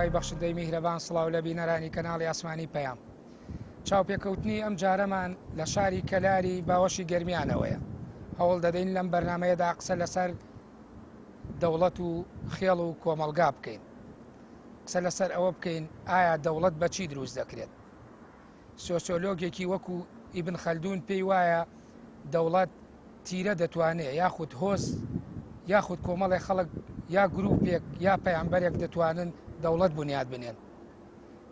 خوای بەخشندەی میهرەبان سڵاو لە بینەرانی کەناڵی ئاسمانی پەیام. چاوپێکەوتنی ئەم جارەمان لە شاری کەلاری باوەشی گەرمیانەوەیە. هەوڵ دەدەین لەم بەرنامەیەدا قسە لەسەر دەوڵەت و خێڵ و کۆمەڵگا بکەین. قسە لەسەر ئەوە بکەین ئایا دەوڵەت بە چی دروست دەکرێت؟ سۆسیۆلۆگێکی وەکو ئیبن خەلدون پێی وایە دەوڵەت تیرە دەتوانێ یاخود هۆز یاخود کۆمەڵێ خەڵک یا گروپێک یا پەیامبەرێک دەتوانن دەوڵەت بنیاد بنێن.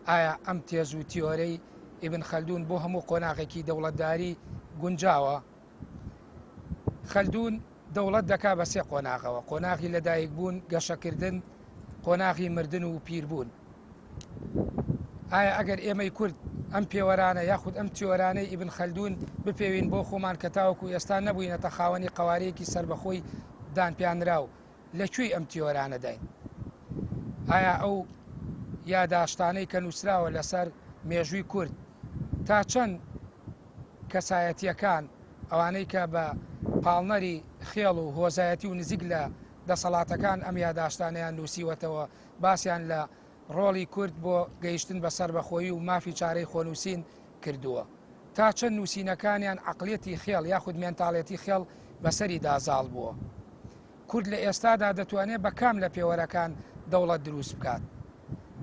ئایا ئەم تێز و تیۆرەی ئیبن خەلدون بۆ هەموو قۆناغێکی دەوڵەتداری گونجاوە؟ خەلدون دەوڵەت دەکا بە سێ قۆناغەوە، قۆناغی لەدایکبوون، گەشەکردن، قۆناغی مردن و پیربوون. ئایا ئەگەر ئێمەی کورد ئەم پێوەرانە یاخود ئەم تیۆرانەی ئیبن خەلدون بپێوین بۆ خۆمان کە تاوەکو ئێستا نەبووینەتە خاوەنی قەوارەیەکی سەربەخۆی دانپیانراو، لە کوێی ئەم تیۆرانەداین؟ ئایا ئەو یاداشتانەی کە نووسراوە لەسەر مێژووی کورد تا چەند کەسایەتییەکان، ئەوانەی کە بە پاڵنەری خێڵ و هۆزایەتی و نزیک لە دەسەڵاتەکان ئەم یاداشتانەیان نووسیوەتەوە، باسیان لە ڕۆڵی کورد بۆ گەیشتن بە سەربەخۆیی و مافی چارەی خۆنووسین کردووە. تا چەند نووسینەکانیان عەقڵیەتی خێڵ یاخود مێنتاڵێتی خێڵ بەسەریدا زاڵ بووە. کورد لە ئێستادا دەتوانێت بە کام لە پێوەرەکان دەوڵەت دروست بکات؟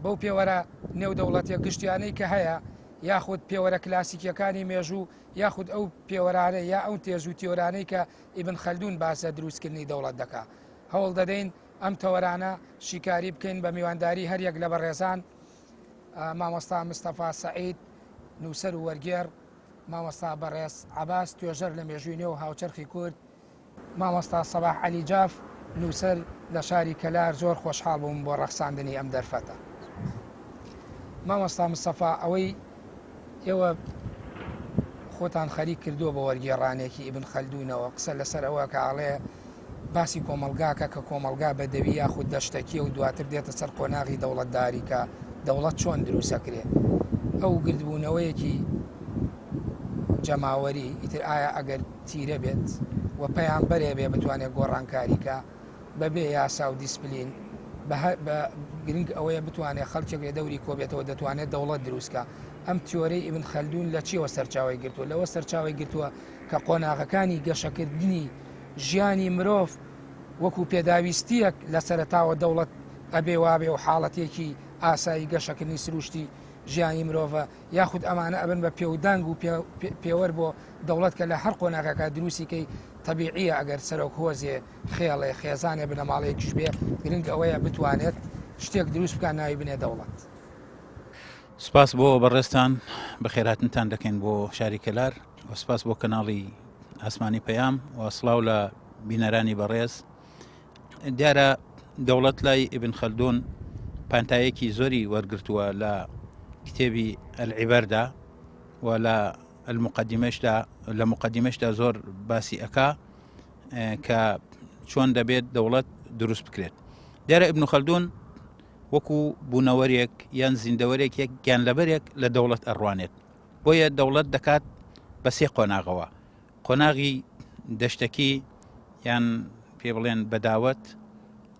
بەو پێوەرە نێودەوڵەتیە گشتیانەی کە هەیە یاخود پێوەرە کلاسیکیەکانی مێژوو یاخود ئەو پێوەرانە یا ئەو تێز و تیۆرانەی کە ئیبن خەلدون باس لە دروستکردنی دەوڵەت دەکا. هەوڵ دەدەین ئەم تەوەرانە شیکاری بکەین بە میوانداری هەریەک لە بەڕێزان مامۆستا مستەفا سەعید نووسەر و وەرگێڕ، مامۆستا بەڕێز عەباس توێژەر لە مێژووی نوێ و هاوچەرخی کورد، مامۆستا سەباح عەلی جاف، نووسەر لە شاری کەلار زۆر خۆشحاڵ بووم بۆ ڕەخساندنی ئەم دەرفەتە. مامۆستا مستەفا ئەوەی ئێوە خۆتان خەریک کردووە بە وەرگێڕانێکی ئیبن خەلدونەوە قسە لەسەر ئەوە کە ئاڵێ باسی کۆمەڵگاکە کە کۆمەڵگا بەدەوی یاخود دەشتەکیە و دواتر دێتە سەر قۆناغی دەوڵەتداری کە دەوڵەت چۆن دروستەکرێ ئەو گردبوونەوەیەکی جەماوەری ئیتر ئایا ئەگەر تیرە بێت و پەیامبەرێ بێ بتوانێت گۆڕانکاری کا بەبێ یاسا و دیسپلین بە گرنگ ئەوەیە بتوانێت خەڵکێک لە دەوری کۆبێتەوە دەتوانێت دەوڵەت دروستکە ئەم تیۆرەی ئیبن خەلدون لە چیەوە سەرچاوی گرتووە لەوە سەرچاوی گرتووە کە قۆناغەکانی گەشەکردنی ژیانی مرۆڤ وەکو پێداویستیەک لە سەرەتاوە دەوڵەت ئەبێ وابێ و حاڵەتێکی ئاسایی گەشەکردنی سروشتی ژیانی مرۆڤە یاخود ئەمانە ئەبن بە پێودانگ و پێوەر بۆ دەوڵەت کە لە هەر قۆناغەکە دروستی کەی تەبیعیە ئەگەر سەرۆک هۆزێ خێڵێ خێزانێ بنەماڵەیەکیش بێ گرنگ ئەوەیە بتوانێت شتێک دروست بکات ناوی بنێ دەوڵەت. سپاس بۆ بەڕێزتان بەخێرهاتنتان دەکەین بۆ شاری کەلار و سپاس بۆ کەناڵی ئاسمانی پەیام و سڵاو لە بینەرانی بەڕێز دیارە دەوڵەت لای ئیبن خەلدون پانتایەکی زۆری وەرگرتووە لە کتێبی ئەلعیبەردا و لە المقدمەشدا لە مقدمەشدا زۆر باسی ئەکا کە چۆن دەبێت دەوڵەت دروست بکرێت دیارە ئیبن خەلدون وەکو بوونەوەرێک یان زیندەوەرێک یەک گیانلەبەرێک لە دەوڵەت ئەڕوانێت بۆیە دەوڵەت دەکات بە سێ قۆناغەوە قۆناغی دەشتەکی یان پێ بڵێن بەداوەت،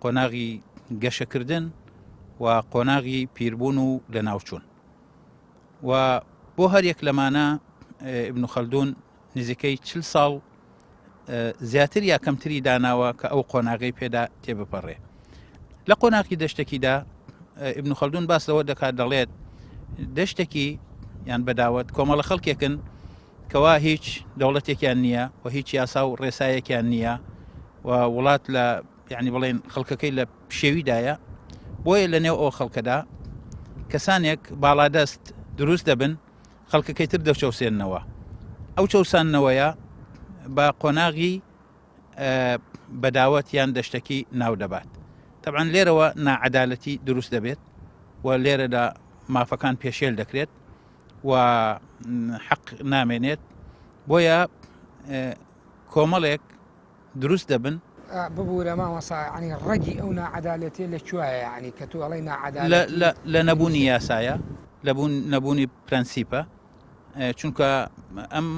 قۆناغی گەشەکردن و قۆناغی پیربوون و لەناوچوون. و بۆ هەر یەک لەمانە ئیبن خەلدون نزیکەی چل ساڵ زیاتر یا کەمتری داناوە کە ئەو قۆناغی پێدا تێبپەڕێ. لە قۆناغی دەشتەکیدا ئیبن خەلدون باس لەوە دەکات دەڵێت دەشتێکی یان بەداوەت کۆمەڵە خەڵکێکن کەوا هیچ دەوڵەتێکیان نییە و هیچ یاسا و ڕێسایەکیان نییە و وڵات لە یعنی بڵێن خەڵکەکەی لە پشێویدایە بۆیە لە نێو ئەو خەڵکەدا کەسانێک باڵادەست دروست دەبن خەڵکەکەی تر دەچەوسێننەوە ئەو چەوساندنەوەیە بە قۆناغی بەداوەت یان دەشتەکی ناو دەبات تەبعەن لێرەوە ناعەدالەتی دروست دەبێت و لێرەدا مافەکان پێشێل دەکرێت و حەق نامێنێت بۆیە کۆمەڵێک دروست دەبن. ببورە مامۆستا یانی ڕەگی ئەو ناعەدالەتیە لە کوایە یانی کە تۆ ئەڵێی ناعەدالەتی لە نەبوونی یاسایە لە بوون نەبوونی پرەنسیپە چونکە ئەم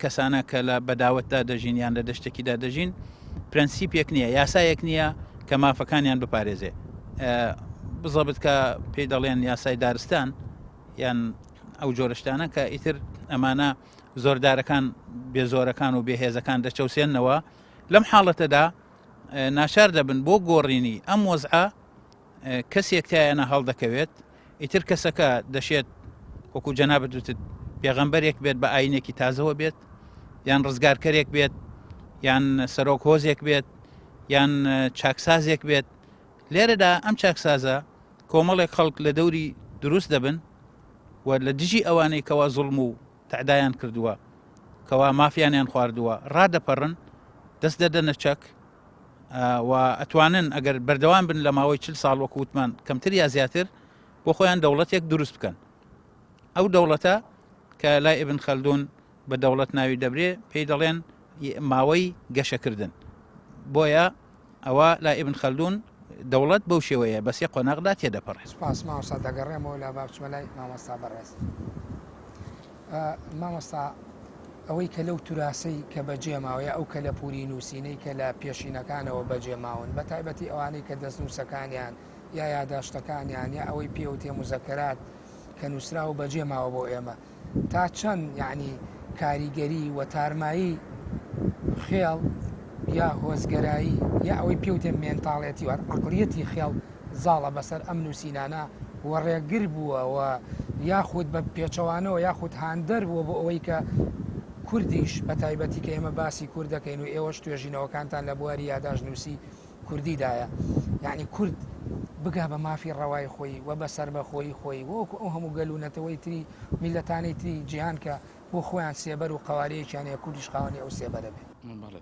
کەسانە کە لە بەداوەتدا دەژین یان لە دەشتێکیدا دەژین پرەنسیپێک نییە یاسایەک نییە کە مافەکانیان بپارێزێ. بزەبت کە پێی دەڵێن یاسای دارستان یان ئەو جۆرە شتانە کە ئیتر ئەمانە زۆردارەکان بێزۆرەکان و بێهێزەکان دەچەوسێنەوە لەم حاڵەتەدا ناچار دەبن بۆ گۆڕینی ئەم وەزعە کەسێک تایانە هەڵدەکەوێت ئیتر کەسەکە دەشێت وەکو جەنابت وتت پێغەمبەرێک بێت بە ئاینێکی تازەوە بێت یان ڕزگارکەرێک بێت یان سەرۆک هۆزێک بێت یان چاکسازێک بێت لێرەدا ئەم چاکسازە کۆمەڵێک خەڵک لە دەوری دروست دەبن و لە دژی ئەوانەی کەوا زوڵم و تەعدایان کردووە کەوا مافیانیان خواردووە ڕادەپەڕن دەست دەدەنە چەک و ئەتوانن ئەگەر بەردەوام بن لە ماوەی چل ساڵ وەکو وتمان کەمتر یا زیاتر بۆ خۆیان دەوڵەتێک دروست بکەن ئەو دەوڵەتە کە لای ئبن خەلدون بە دەوڵەت ناوی دەبرێ پێی دەڵێن ماوەی گەشەکردن بۆیە ئەوە لای ئیبن خەلدون دەوڵەت بەو شێوەیە بە سێ قۆناغدا تێدەپەڕێت. سوپاس مامۆستا دەگەڕێمەوە لا با بچمە لای مامۆستا بەڕێز مامۆستا ئەوەی کە لەو توراسەی کە بەجێ ماوە یا ئەو کەلەپوری نووسینەی کە لە پێشینەکانەوە بەجێ ماون بە تایبەتی ئەوانەی کە دەستنووسەکانیان یا یاداشتەکانیان یا ئەوەی پێوتێ مزەکەرات کە نووسراوە بەجێ ماوە بۆ ئێمە تا چەند یەعنی کاریگەری و تارمایی خێڵ یا هۆزگەرایی یا ئەوەی پێوتێ مێنتاڵێتی وات عەقڵیەتی خێڵ زاڵە بەسەر ئەم نووسینانە و ڕێگر بووە و یاخود بە پێچەوانەوە یاخود هاندەر بووە بۆ ئەوەی کە کوردیش بە تایبەتی کە ئێمە باسی کورد دەکەین و ئێوەش توێژینەوەکانتان لە بواری یاداشتنووسی کوردیدایە یەعنی کورد بگا بە مافی ڕەوای خۆی و بە سەربەخۆیی خۆی و وەکو ئەو هەموو گەل و نەتەوەی تری میللەتانەی تری جیهان کە بۆ خۆیان سێبەر و قەوارەیەکیان هەیە کوردیش خاوەنی ئەو سێبەرە بێ. بەڵێ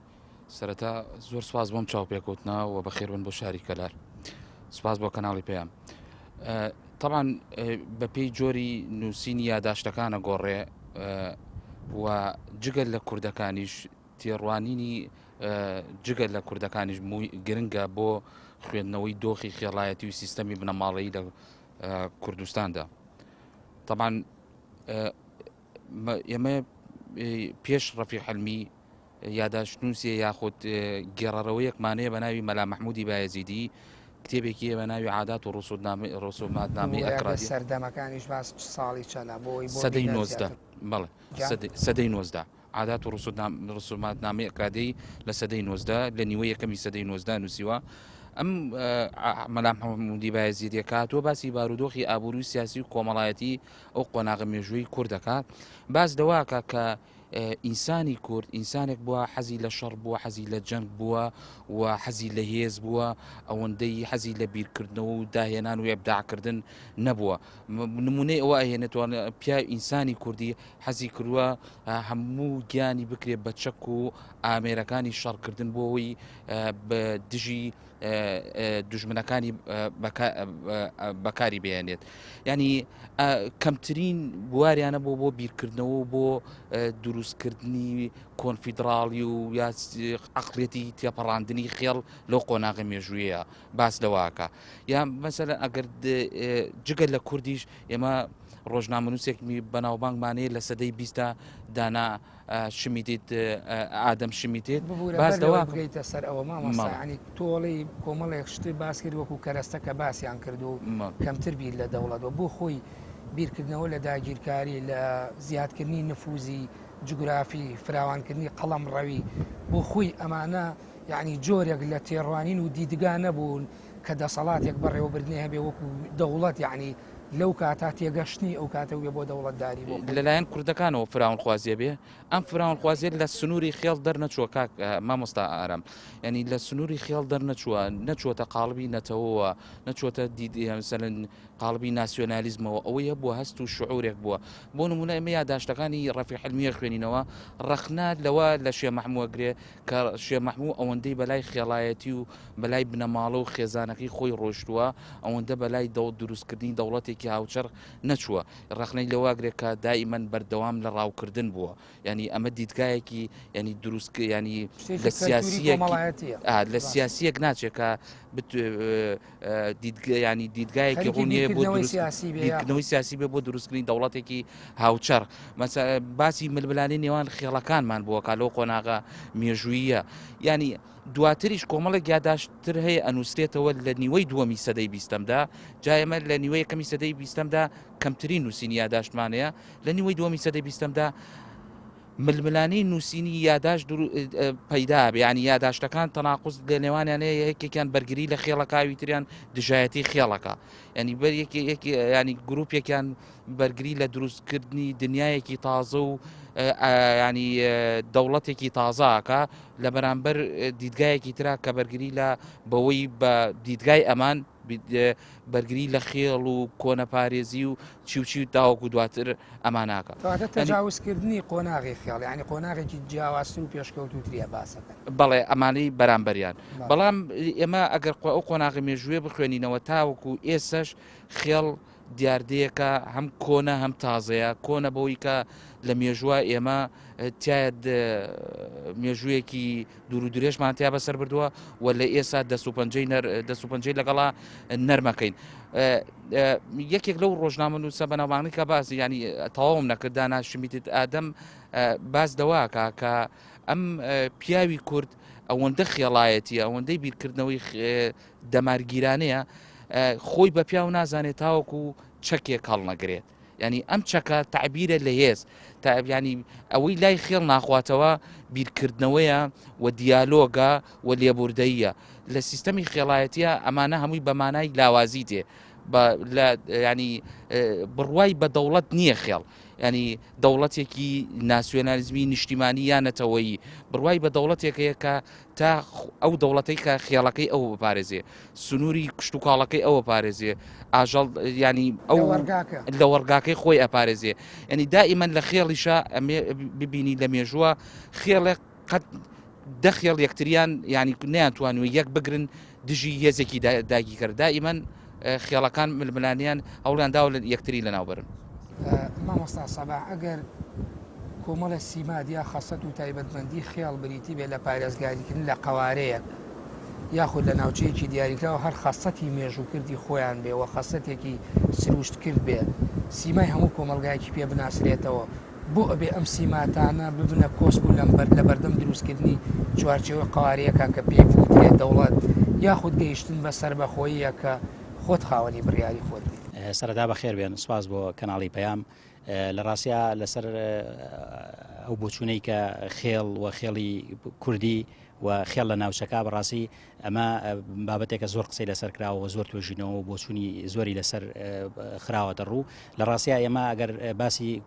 سەرەتا زۆر سوپاس بۆم چاوپێکەوتنە و بەخێربن بۆ شاری کەلار سوپاس بۆ کەناڵی پەیام تەبعەن بەپێی جۆری نووسینی یاداشتەکانە گۆڕێ و جگەل لە کوردەکانیش تێڕوانینی جگە لە کوردەکانیش گرنگە بۆ خوێندنەوەی دۆخی خێڵایەتی و سیستەمی بنەماڵەیی لە کوردستاندا. تەبان ئێمە پێش ڕەفی حلمی یاداشتنووسێ یاخود گێڕەرەوەیەکمانەیە بە ناوی مەلا مححمودی باەزیدی کتێبێکی بە ناوی عادات و ڕسوماتنامەی ئەکرادی سەردەمەکانیش باس ساڵی چەنە بۆی سەدەی 19 بەڵێ سەدەی 19 عادات و ڕسوماتنامەی ئەکادەی لە سەدەی 19 لە نیوەی یەکەمی سەدەی 19 نووسیوە ئەم مەلا محەممودی بایەزیدیە کە هاتووە باسی بارودۆخی ئابووری و سیاسی و کۆمەڵایەتی ئەو قۆناغە مێژووی کورد دەکات باس لەوەکە کە ئینسانی کورد ئینسانێک بووە حەزی لە شەڕ بووە حەزی لە جەنگ بووە و حەزی لە هێز بووە ئەوەندەی حەزی لە بیرکردنەوە و داهێنان و ئەبداعکردن نەبووە نمونەی ئەوە ئەهێنێتوان پیا ئینسانی کوردی حەزی کردووە هەموو گیانی بکرێت بە چەک و ئامێرەکانی شەڕکردن بۆ ئەوەی بە دژی دوژمنەکانی بەکاری بێنێت ینی کەمترین بواریانە بۆ بۆ بیرکردنەوە بۆ دروستکردنی کۆنفیدراڵی و یا عقلێتی تێپەڕاندنی خێڵ لەو قۆناغە مێژوویە باس لەوەکە یا مەسەلەن ئەگەر جگە لە کوردیش ئێمە ڕۆژنامەنووسێک بەناوبانگمانەیە لە سەدەی بیستا دانا شمیتیت ئادەم شمیتیت باس لەوە بگەیتە سەر ئەوە مامۆستانی تۆڵی کۆمەڵێک شتی باس کرد وەکو کەرەستە کە باسیان کرد و کەمتر بیر لە دەوڵەت و بۆ خۆی بیرکردنەوە لە داگیرکاری لە زیادکردنی نفوزی جوگرافی فراوانکردنی قەڵەم ڕەوی بۆ خۆی ئەمانە یعنی جۆرێک لە تێڕوانین و دیدگا نەبوون کە دەسەڵاتێک بەڕێوەبردنی هەبێ وەکو دەوڵەت یعنی لەو کاتە تێگەشتنی ئەو کاتە بێ بۆ دەوڵەتداری بۆ خۆی. لەلایەن کوردەکانەوە فراونخوازیە بێ ئەم فراونخوازیە لە سنووری خێڵ دەرنەچووە کاک مامۆستا ئارام یعنی لە سنووری خێڵ دەرنەچووە نەچووەتە قاڵبی نەتەوەوە نەچووەتە دیدیانسەلن قاڵبی ناسیۆنالیزمەوە ئەوەی هەبووە هەست و شعورێک بووە بۆ نمونە ئێمە یاداشتەکانی ڕەفیق حلمیە خوێنینەوە ڕەخنە لەوە لە شێ مەحمووە گرێ کە شێ مەحموو ئەوەندەی بەلای خێڵایەتی و بەلای بنەماڵە و خێزانەکەی خۆی ڕۆیشتووە، ئەوەندە بەلای دروستکردنی دەوڵەتێکی هاوچەرخ نەچووە. ڕەخنەی لەوە ئەگرێت کە دائیمەن بەردەوام لە ڕاوکردن بووە. یانی ئەمە دیدگایەکی یانی دروست یانی لە سیاسییەک لە سیاسییەک ناچێت کە ینی دیدگایەکی ڕوونیە بۆ بیرکردنەوەی سیاسی بێ بۆ دروستکردنی دەوڵەتێکی هاوچەر باسی ململانێی نێوان خێڵەکانمان بووە کا لەو قۆناغە مێژوویە ینی دواتریش کۆمەڵێک یاداشتتر هەیە ئەنووسرێتەوە لە نیوەی دووەمی سەدەی بیستەمدا، جا ئێمە لە نیوەی یەکەمی سەدەی بیستەمدا کەمترین نووسینی یاداشتمان هەیە، لە نیوەی دووەمی سەدەی بیستەمدا ململانێی نووسینی یاداشت پەیدا بێ، یانی یاداشتەکان تەناقوز لە نێوانیان هەیە، یەکێکیان بەرگری لە خێڵەکە ئەوی تریان دژایەتی خێڵەکە، ینی بەر یەکێ یەکێ ینی گروپێکیان بەرگری لە دروستکردنی دنیایەکی تازە و ینی دەوڵەتێکی تازەکە لە بەرامبەر دیدگایەکی ترا کە بەرگری لە بەوەی بە دیدگای ئەمان بەرگری لە خێڵ و کۆنەپارێزی و چی و چی و تاوەکو دواتر ئەماناکە. کەواتە تەجاوزکردنی قۆناغی خێڵ یانی قۆناغێکی جیاوازتر و پێشکەوتووتریە باسەکەن. بەڵێ ئەمانەی بەرامبەریان. بەڵام ئێمە ئەگەر ئەو قۆناغی مێژوویە بخوێنینەوە تاوەکو ئێسەش خێڵ دیاردەیەکە هەم کۆنە هەم تازەیە، کۆنە بەوەی کە لە مێژووە ئێمە تایە مێژوویەکی دوور و درێژمان تیا بەسەر بردووە و لە ئێسا دەست و پەنجەی دەست و پەنجەی لەگەڵا نەرمەکەین. یەکێک لەو ڕۆژنامە نووسە بەناوبانگی کە باز ینی تەواوم نەکرد دانا شمیتت ئادەم باز دەواکە کە ئەم پیاوی کورد ئەوەندە خێڵایەتی ئەوەندەی بیرکردنەوەی دەمارگیرانەیە خۆی بە پیاو نازانێت تاوەکو چەکێک هەڵنەگرێت ینی ئەم چەکە تعبیرە لە هێز ینی ئەوەی لای خێڵ ناخواتەوە بیرکردنەوەیە و دیالۆگە و لێبوردەیە لە سیستەمی خێڵایەتە ئەمانە هەمووی بەمانای لاوازی دێ ینی بڕوای بە دەوڵەت نییە خێڵ ینی دەوڵەتێکی ناسیۆنالیزمی نیشتیمانی یا نەتەوەیی بڕوای بە دەوڵەتێک هەیە کە تا ئەو دەوڵەتەی کە خێڵەکەی ئەو بپارێزێ سنووری کشتتوکاڵەکەی ئەوە پارێزێ ئاژەڵ ینی ئەو لە وەرگاکەی خۆی ئەپارێزێ ینی دائیمەن لە خێڵیشە ئەمێ ببینی لە مێژووە خێڵێک قەت دە خێڵ یەکتریان ینی نیان توانوە یەک بگرن دژی هێزێکی داگیرکەر دائیمەن خێڵەکان ململانیان هەوڵیان داوە لە یەکتری لەناوبەرن. مامۆستا سەباح ئەگەر کۆمەڵێ سیمات یا خەسڵەت و تایبەتمەندی خێڵ بریتی بێت لە پارێزگاریکردن لە قەوارەیەک یاخود لە ناوچەیەکی دیاریکراو هەر خەسڵەتی مێژووکردی خۆیان بێ و خەسڵەتێکی سروشتکرد بێ سیمای هەموو کۆمەڵگایەکی پێ بناسرێتەوە بۆ ئەبێ ئەم سیماتانە ببنە کۆسپ و لەمبەر لەبەردەم دروستکردنی چوارچێوەی قەوارەیەکا کە پێی بوترێ دەوڵەت یاخود گەیشتن بە سەربەخۆییە کە خۆت خاوەنی بڕیاری خۆت بیت؟ سەرەتا بەخێر بێن، سوپاس بۆ کەناڵی پەیام. لە ڕاستیا لەسەر ئەو بۆچوونەی کە خێڵ و خێڵی کوردی و خێڵ لە ناوچەکە بەڕاستی ئەمە بابەتێکە زۆر قسەی لەسەر کراوە و زۆر توێژینەوە و بۆچوونی زۆری لەسەر خراوەتە ڕوو لە ڕاستیا ئێمە ئەگەر باسی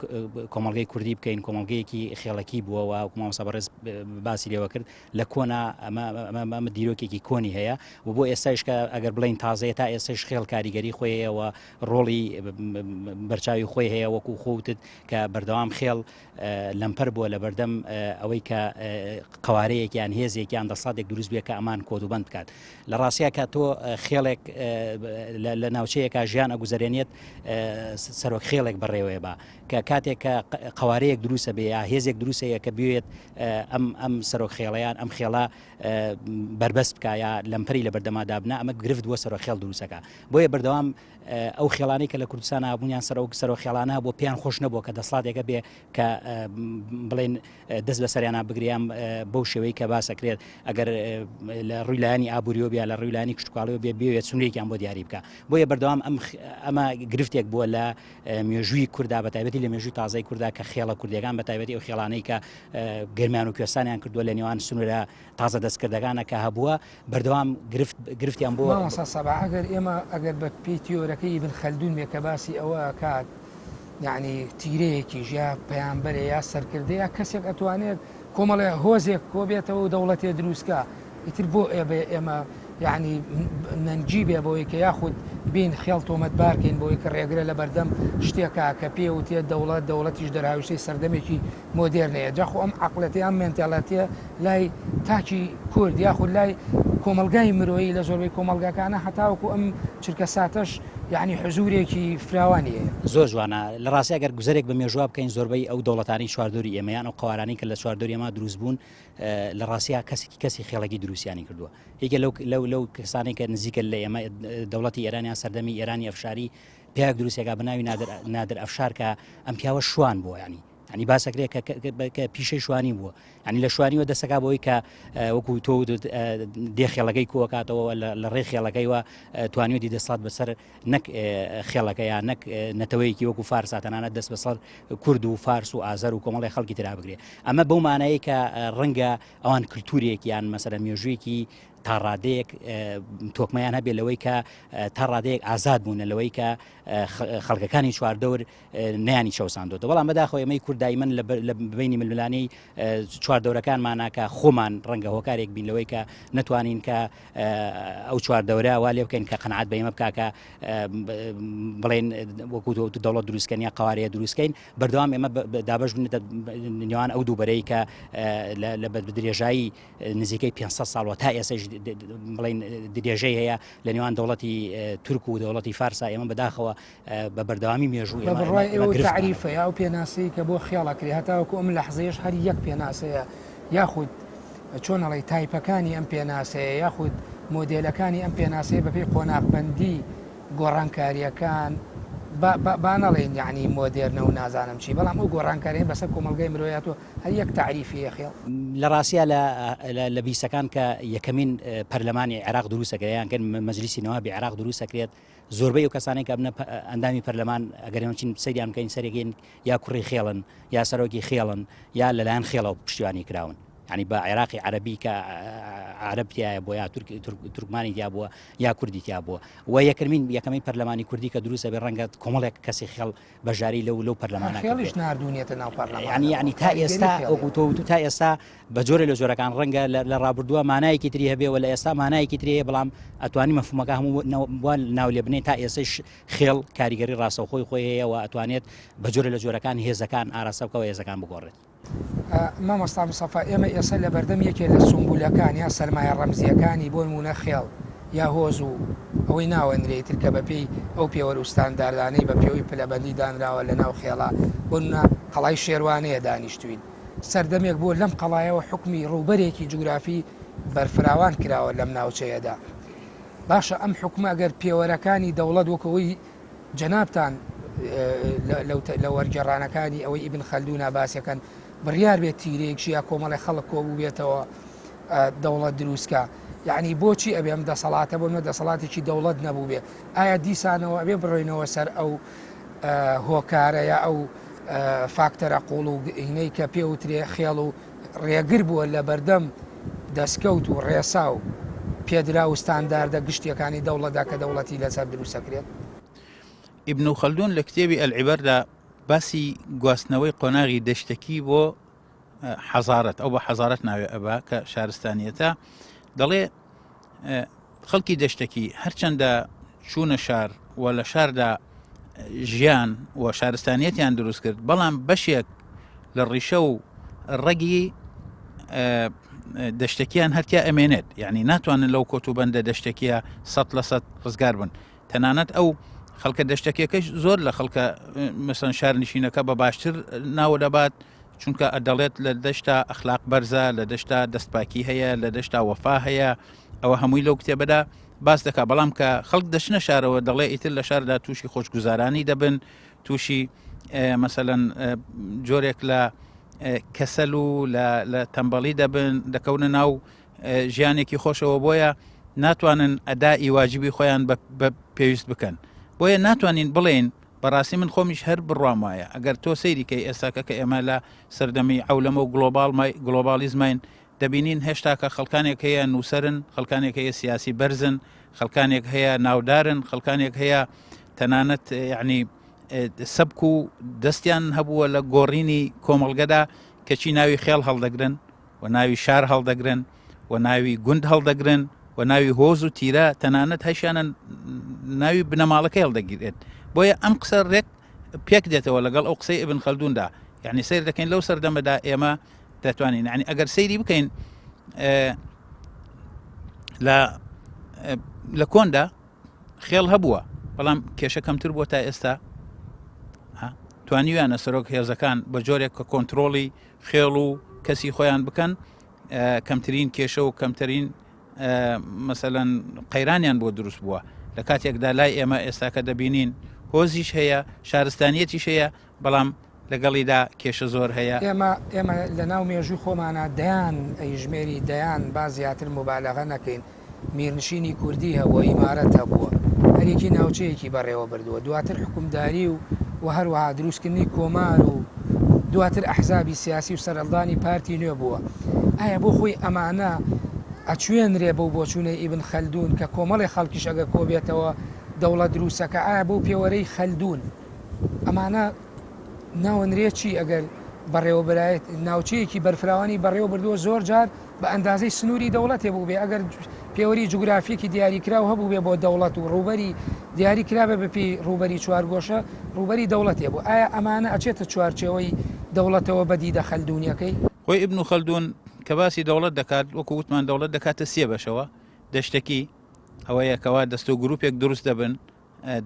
کۆمەڵگەی کوردی بکەین کۆمەڵگەیەکی خێڵەکی بووە و مامۆستا بەڕێز باسی لێوە کرد لە کۆنا ئەمە ئەمە دیرۆکێکی کۆنی هەیە و بۆ ئێستایش کە ئەگەر بڵین تازەیە تا ئێستاش خێڵ کاریگەری خۆی هەیە و ڕۆڵی بەرچاوی خۆی هەیە وەکو خۆوتت کە بەردەوام خێڵ لەمپەر بووە لەبەردەم ئەوەی کە قەوارەیەک یان هێزێک یان دەسەڵاتێک دروست بێت کە ئەمان کۆدوبەند بکات لە ڕاستیا کە تۆ خێڵێک لە ناوچەیەکە ژیان ئەگوزەرێنێت سەرۆک خێڵێک بەڕێوەیە بە کە کاتێک کە قوارەیەک دروستە بێ یا هێزێک دروستەیە کە بێت ئەم ئەم سەرۆک خێڵیان ئەم خێڵە بربەست بکە یا لەمپەری لە بەردەما دابنا ئەمە گرفت بۆ سەرۆک خێڵ دروستەکە بۆیە بەردەوام ئەو خێڵانەی کە لە کوردستان هەبوون یان سەرۆک سەرۆک خێڵانە بۆ پێیان خۆش نەبووە کە دەسڵاتێکە بێ کە بڵێن دەست بەسەریانە بگریان بەو شێوەی کە باسەکرێت ئەگەر لە ڕووی لایەنی ئابووریەوە بیا لە ڕووی لایەنی کشتتوکاڵیەوە بێ بێت سنوورێکیان بۆ دیاری بکە بۆیە بەردەوام ئەم ئەمە گرفتێک بووە لە مێژووی کوردا بە تایبەتی لە مێژووی تازای کوردا کە خێڵە کوردەکان بە تایبەتی ئەو خێڵانەی کە گەرمیان و کوێستانیان کردووە لە نێوان سنوورە تازە دەستکردەکانە کە هەبووە بەردەوام گرفت گرفتیان بۆ. مامۆستا سەباح ئەگەر ئێمە ئەگەر بە پێی تیۆرەکەی ئیبن خەلدون بێ کە باسی ئەوە ئەکات یەعنی تیرەیەکیش یا پەیامبەرێ یا سەرکردە یا کەسێک ئەتوانێت کۆمەڵێ هۆزێک کۆبێتەوە و دەوڵەتێ دروست کا ئیتر بۆ ئێبێ ئێمە یەعنی نەنگی بێ بەوەی کە یاخود بین خێڵ تۆمەتبار کەین بەوەی کە ڕێگرە لە بەردەم شتێکا کە پێ وتێ دەوڵەت دەوڵەتیش دەرهاویشتەی سەردەمێکی مۆدێرنەیە جا خۆ ئەم عەقڵێتە یان مێنتاڵێتیە لای تاکی کورد یاخود لای کۆمەڵگای مرۆیی لە زۆربەی کۆمەڵگاکانە هەتاوەکو ئەم چرکە ساتەش یعنی حزورێکی فراوانی هەیە. زۆر جوانە لە ڕاستی ئەگەر گوزەرێک بە مێژووا بکەین زۆربەی ئەو دەوڵەتانەی چواردەوری ئێمە یان ئەو قەوارانەی کە لە چواردەوری ئێمە دروست بوون لە ڕاستیا کەسێکی کەسی خێڵەکی دروستیانی کردووە یەکێ لەو لەو لەو کەسانەی کە نزیکە لە ئێمە دەوڵەتی ئێران یان سەردەمی ئێرانی ئەفشاری پیاوێک دروستێکا بە ناوی نادر نادر ئەفشار کە ئەم پیاوە شوان بووە ینی. ینی باسەکرێت کە پیشەی شوانی بووە ینی لە شوانیوە دەسەکا بۆی کە وەکو تۆ دێ خێڵەکەی کۆکاتەوە لە ڕێ خێڵەکەیوە توانیوەتی دەسات بەسەر نەک خێڵەکە یا نەک نەتەوەیەکی وەکو فارسا تەنانەت دەست بەسەر کورد و فارس و ئازەر و کۆمەڵی خەڵکی ترا بگرێ ئەمە بەو مانایە کە ڕەنگە ئەوان کللتورێک یان مەسەرە مێژوویەکی تا ڕادەیەک تۆکمەیان هەبێت لەوەی کە تا ڕادەیەک ئازاد بوونە لەوەی کە خەڵکەکانی چواردەور نەیانی چەوساندۆتەوە بەڵام بەداخەوە ئێمەی کورد دایمەن لە بینی ململانێی چواردەورەکانمانە کە خۆمان ڕەنگە هۆکارێک بین لەوەی کە نەتوانین کە ئەو چواردەورە وا لێ بکەین کە قەنعات بە ئێمە بکا کە بڵێن وەکو دەوڵەت دروستکەن یا قوارەیە دروستکەین بەردەوام ئێمە دابش بن نێوان ئەو دوو بەرەی کە لە درێژایی نزیکەی 500 ساڵ تا ئێسەش بڵین درێژەی هەیە لە نێوان دەوڵەتی تورک و دەوڵەتی فارسا ئێمە بەداخەوە بە بەردەوامی مێژوو بە بڕوای ئێوە تەعریفە یا ئەو پێناسەی کە بۆ خێڵ ئەکرێ هەتاوەکو ئەم لەحزەیەش هەر یەک پێناسەیە یاخود چۆن ئەڵێی تایپەکانی ئەم پێناسەیە یاخود مۆدێلەکانی ئەم پێناسەیە بەپێی قۆناغبەندی گۆڕانکارییەکان با با با نەڵێین یەعنی مۆدێرنە و نازانم چی بەڵام ئەو گۆڕانکارییە بەسەر کۆمەڵگای مرۆیی هاتووە هەر یەک تەعریفی هەیە خێڵ. لە ڕاستیا لە لە بیستەکان کە یەکەمین پەرلەمانی عێراق دروست ئەکرێت یان کە مەجلیسی نوابی عێراق دروست ئەکرێت زۆربەی ئەو کەسانەی کە ئەبنە ئەندامی پەرلەمان ئەگەر ئێمە چین سەیریان بکەین سەرێکین یا کوڕی خێڵن یا سەرۆکی خێڵن یا لەلایەن خێڵەوە پشتیوانی کراون ینی بە عێراقی عەربی کە عرب تایە بۆ یا تورکمانی تیا بووە یا کوردی تیا بووە و یەکەمین یەکەمین پەرلەمانی کوردی کە دروستە بێ ڕەنگە کۆمەڵێک کەسی خێڵ بەشداری لەو لەو پەرلەمانە خێڵیش ناردوونیەتە ناو پەرلەمان ینی ینی تا ئێستا وەکو تۆ وتو تا ئێستا بە جۆرێ لە جۆرەکان ڕەنگە لە ڕابردووە مانایەکی تری هەبێ و لە ئێستا مانایەکی تری هەیە بەڵام ئەتوانی مەفهومەکە هەموو ناو لێ بنێ تا ئێستەش خێڵ کاریگەری ڕاستەوخۆی خۆی هەیە و ئەتوانێت بە جۆرێ لە جۆرەکان هێزەکان ئاراستە بکا و هێزەکان بگۆڕێت. مامۆستا مستەفا ئێمە ئێستا لەبەردەم یەکێ لە سومبولەکان یا سەرمایە ڕەمزییەکانی بۆ نموونە خێڵ یا هۆز و ئەوەی ناوەنرێ ئیتر کە بەپێی ئەو پێوەر و ستانداردانەی بە پێوەی پلەبەندی دانراوە لە ناو خێڵا بۆ نموونە قەڵای شێروانەیە دانیشتووین سەردەمێک بووە لەم قەڵایەوە حوکمی ڕووبەرێکی جوگرافی بەرفراوان کراوە لەم ناوچەیەدا. باشە ئەم حوکمە گەر پێوەرەکانی دەوڵەت وەک ئەوەی جەنابتان لە وەرگێڕانەکانی ئەوەی ئیبن خەلدونا باسیەکەن بڕیار بێت تیرەیەکی یا کۆمەڵی خەڵک کۆبووبێتەوە دەوڵەت دروستکە یعنی بۆچی ئەبێ ئەم دەسەڵاتە بۆ نمە دەسەڵاتێکی دەوڵەت نەبوو بێ ئایا دیسانەوە ئەبێ بڕۆینەوە سەر ئەو هۆکارە یا ئەو فاکتەرە قوڵ و هینەی کە پێوترێ خێڵ و ڕێگر بووە لە بەردەم دەستکەوت و ڕێسا و پێدراو و ستانداردە گشتیەکانی دەوڵەتدا کە دەوڵەتی لەسەر دروستەکرێت. ئیبن خەلدون لە کتێبی العبردا باسی گواستنەوەی قۆناغی دەشتەکی بۆ حەزارەت ئەو بە حەزارەت ناوێ ئەبا کە شارستانیەتە دەڵێ خەڵکی دەشتەکی هەرچەندە چوونە شار و لە شاردا ژیان و شارستانیەتیان دروست کرد بەڵام بەشێک لە ڕیشە و ڕەگی دەشتەکیان هەرتیا ئەمێنێت یعنی ناتوانن لەو کۆتوبەندە دەشتەکیە سە لە سە ڕزگار بن تەنانەت ئەو خەڵکە دەشتەکیەکەش زۆر لە خەڵکە مەسەن شارنشینەکە بە باشتر ناوە دەبات چونکە ئەدەڵێت لە دەشتا ئەخلاق بەرزە لە دەشتا دەستپاکی هەیە لە دەشتا وەفا هەیە ئەوە هەمووی لەو کتێبەدا باس دەکا بەڵام کە خەڵک دەچنە شارەوە دەڵێ ئیتر لە شاردا تووشی خۆشگوزارانی دەبن تووشی مەسەەن جۆرێک لە کەسەل و لە تەمبەڵی دەبن دەکەونە ناو ژیانێکی خۆشەوە بۆیە ناتوانن ئەدائی واجبی خۆیان بە پێویست بکەن بۆیە ناتوانین بڵێن بەڕاستی من خۆمیش هەر بڕوام وایە ئەگەر تۆ سەیری کەی ئێستاکە کە ئێمە لە سەردەمی عەولەمە و گلۆباڵ گلۆباڵیزمین دەبینین هێشتاکە خەڵکانێک هەیە نووسەرن خەڵکانێک هەیە سیاسی بەرزن خەڵکانێک هەیە ناودارن خەڵکانێک هەیە تەنانەت یعنی سەبک و دەستیان هەبووە لە گۆڕینی کۆمەڵگەدا کەچی ناوی خێڵ هەڵدەگرن و ناوی شار هەڵدەگرن و ناوی گوند هەڵدەگرن و ناوی هۆز و تیرە تەنانەت هەشیانە ناوی بنەماڵەکەی هەڵدەگیرێت بۆیە ئەم قسە ڕێک پێک دێتەوە لەگەڵ ئەو قسەی ئبن خەلدوندا یعنی سیر دەکەین لەو سەردەمەدا ئێمە دەتوانین یعنی ئەگەر سەیری بکەین لە لە کۆندا خێڵ هەبووە بەڵام کێشە کەمتر بووە تا ئێستا توانیویانە سەرۆک هێزەکان بە جۆرێک کە کۆنتترۆڵی خێڵ و کەسی خۆیان بکەن کەمترین کێشە و کەمترین مەسەەن قەیرانیان بۆ دروست بووە لە کاتێکدا لای ئێمە ئێستاکە دەبینین هۆزیش هەیە شارستانیەتیش هەیە بەڵام لەگەڵیدا کێشە زۆر هەیە. ئێمە ئێمە لە ناو مێژووی خۆمانا دەیان ئەیژمێری دەیان با زیاتر موبالەغە نەکەین میرنشینی کوردی هەبووە ئیمارەت هەبووە هەر یەکی ناوچەیەکی بەڕێوە بردووە دواتر حوکمداری و و هەروەها دروستکردنی کۆمار و دواتر ئەحزابی سیاسی و سەرهەڵدانی پارتی نوێ بووە ئایا بۆ خۆی ئەمانە ئەچوێنرێ بەو بۆچوونەی ئیبن خەلدون کە کۆمەڵێ خەڵکیش ئەگەر کۆبێتەوە دەوڵەت دروستەکا ئایا بەو پێوەرەی خەلدون ئەمانە ناونرێ چی ئەگەر بەڕێوەبەرایەت ناوچەیەکی بەرفراوانی بەڕێوە بردووە زۆر جار بە ئەندازەی سنووری دەوڵەتێ بووبێ ئەگەر پێوەری جوگرافیەکی دیاریکراو هەبووبێ بۆ دەوڵەت و ڕووبەری دیاری کرابێ بە پێی ڕووبەری چوارگۆشە ڕووبەری دەوڵەتێ بوو ئایا ئەمانە ئەچێتە چوارچێوەی دەوڵەتەوە بە دیدە خەلدونیەکەی؟ خۆی ئیبن خەلدون کە باسی دەوڵەت دەکات وەکو وتمان دەوڵەت دەکاتە سێ بەشەوە دەشتەکی ئەوەیە کەوا دەستە و گروپێک دروست دەبن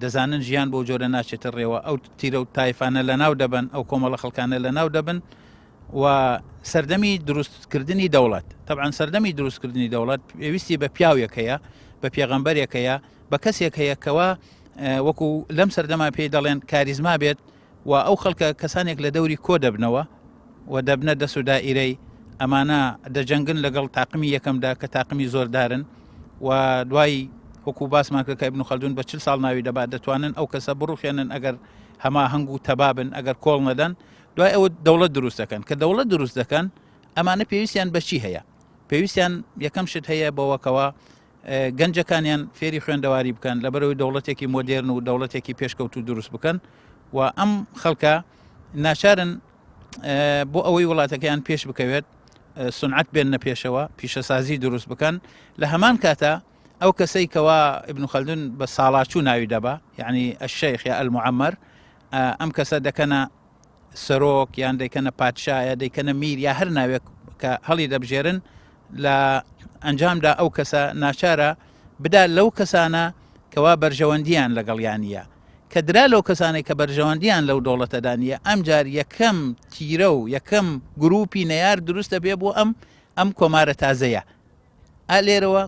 دەزانن ژیان بەو جۆرە ناچێتە ڕێوە ئەو تیرە و تایفانە لە ناو دەبن ئەو کۆمەڵە خەڵکانە لە ناو دەبن و سەردەمی دروستکردنی دەوڵەت طبعا سەردەمی دروستکردنی دەوڵەت پێویستی بە پیاوێک هەیە بە پێغەمبەرێک هەیە بە کەسێک هەیە کەوا وەکو لەم سەردەما پێی دەڵێن کاریزما بێت و ئەو خەڵکە کەسانێک لە دەوری کۆ دەبنەوە و دەبنە دەس و دائیرەی ئەمانە دەجەنگن لەگەڵ تاقمی یەکەمدا کە تاقمی زۆردارن و دوای وەکو باسمان کرد کە ئیبن خەلدون بە چل ساڵ ناوی دەبات دەتوانن ئەو کەسە بڕوخێنن ئەگەر هەماهەنگ و تەبابن ئەگەر کۆڵ نەدەن دوای ئەوە دەوڵەت دروست دەکەن کە دەوڵەت دروست دەکەن ئەمانە پێویستیان بەچی هەیە پێویستیان یەکەم شت هەیە بەوەکەوە گەنجەکانیان فێری خوێندەواری بکەن لەبەرەوەی دەوڵەتێکی مۆدێرن و دەوڵەتێکی پێشکەوتو دروست بکەن و ئەم خەڵکە ناچارن بۆ ئەوەی وڵاتەکەیان پێش بکەوێت سنعەت بێننە پێشەوە پیشەسازی دروست بکەن لە هەمان کاتە ئەو کەسەی کەوا ابن خەلدون بە ساڵاچوو ناوی دەبا یعنی الشیخ یا المعمر ئەم کەسە دەکەنە سەرۆک یان دەیکەنە پادشا یا دەیکەنە میر یا هەر ناوێک کە هەڵی دەبژێرن لە ئەنجامدا ئەو کەسە ناچارە بدا لەو کەسانە کەوا بەرژەوەندیان لەگەڵیان نییە کە درا لەو کەسانەی کە بەرژەوەندیان لەو دەوڵەتەدا نییە ئەمجار یەکەم تیرە و یەکەم گروپی نەیار دروست دەبێ بۆ ئەم ئەم کۆمارە تازەیە ئا لێرەوە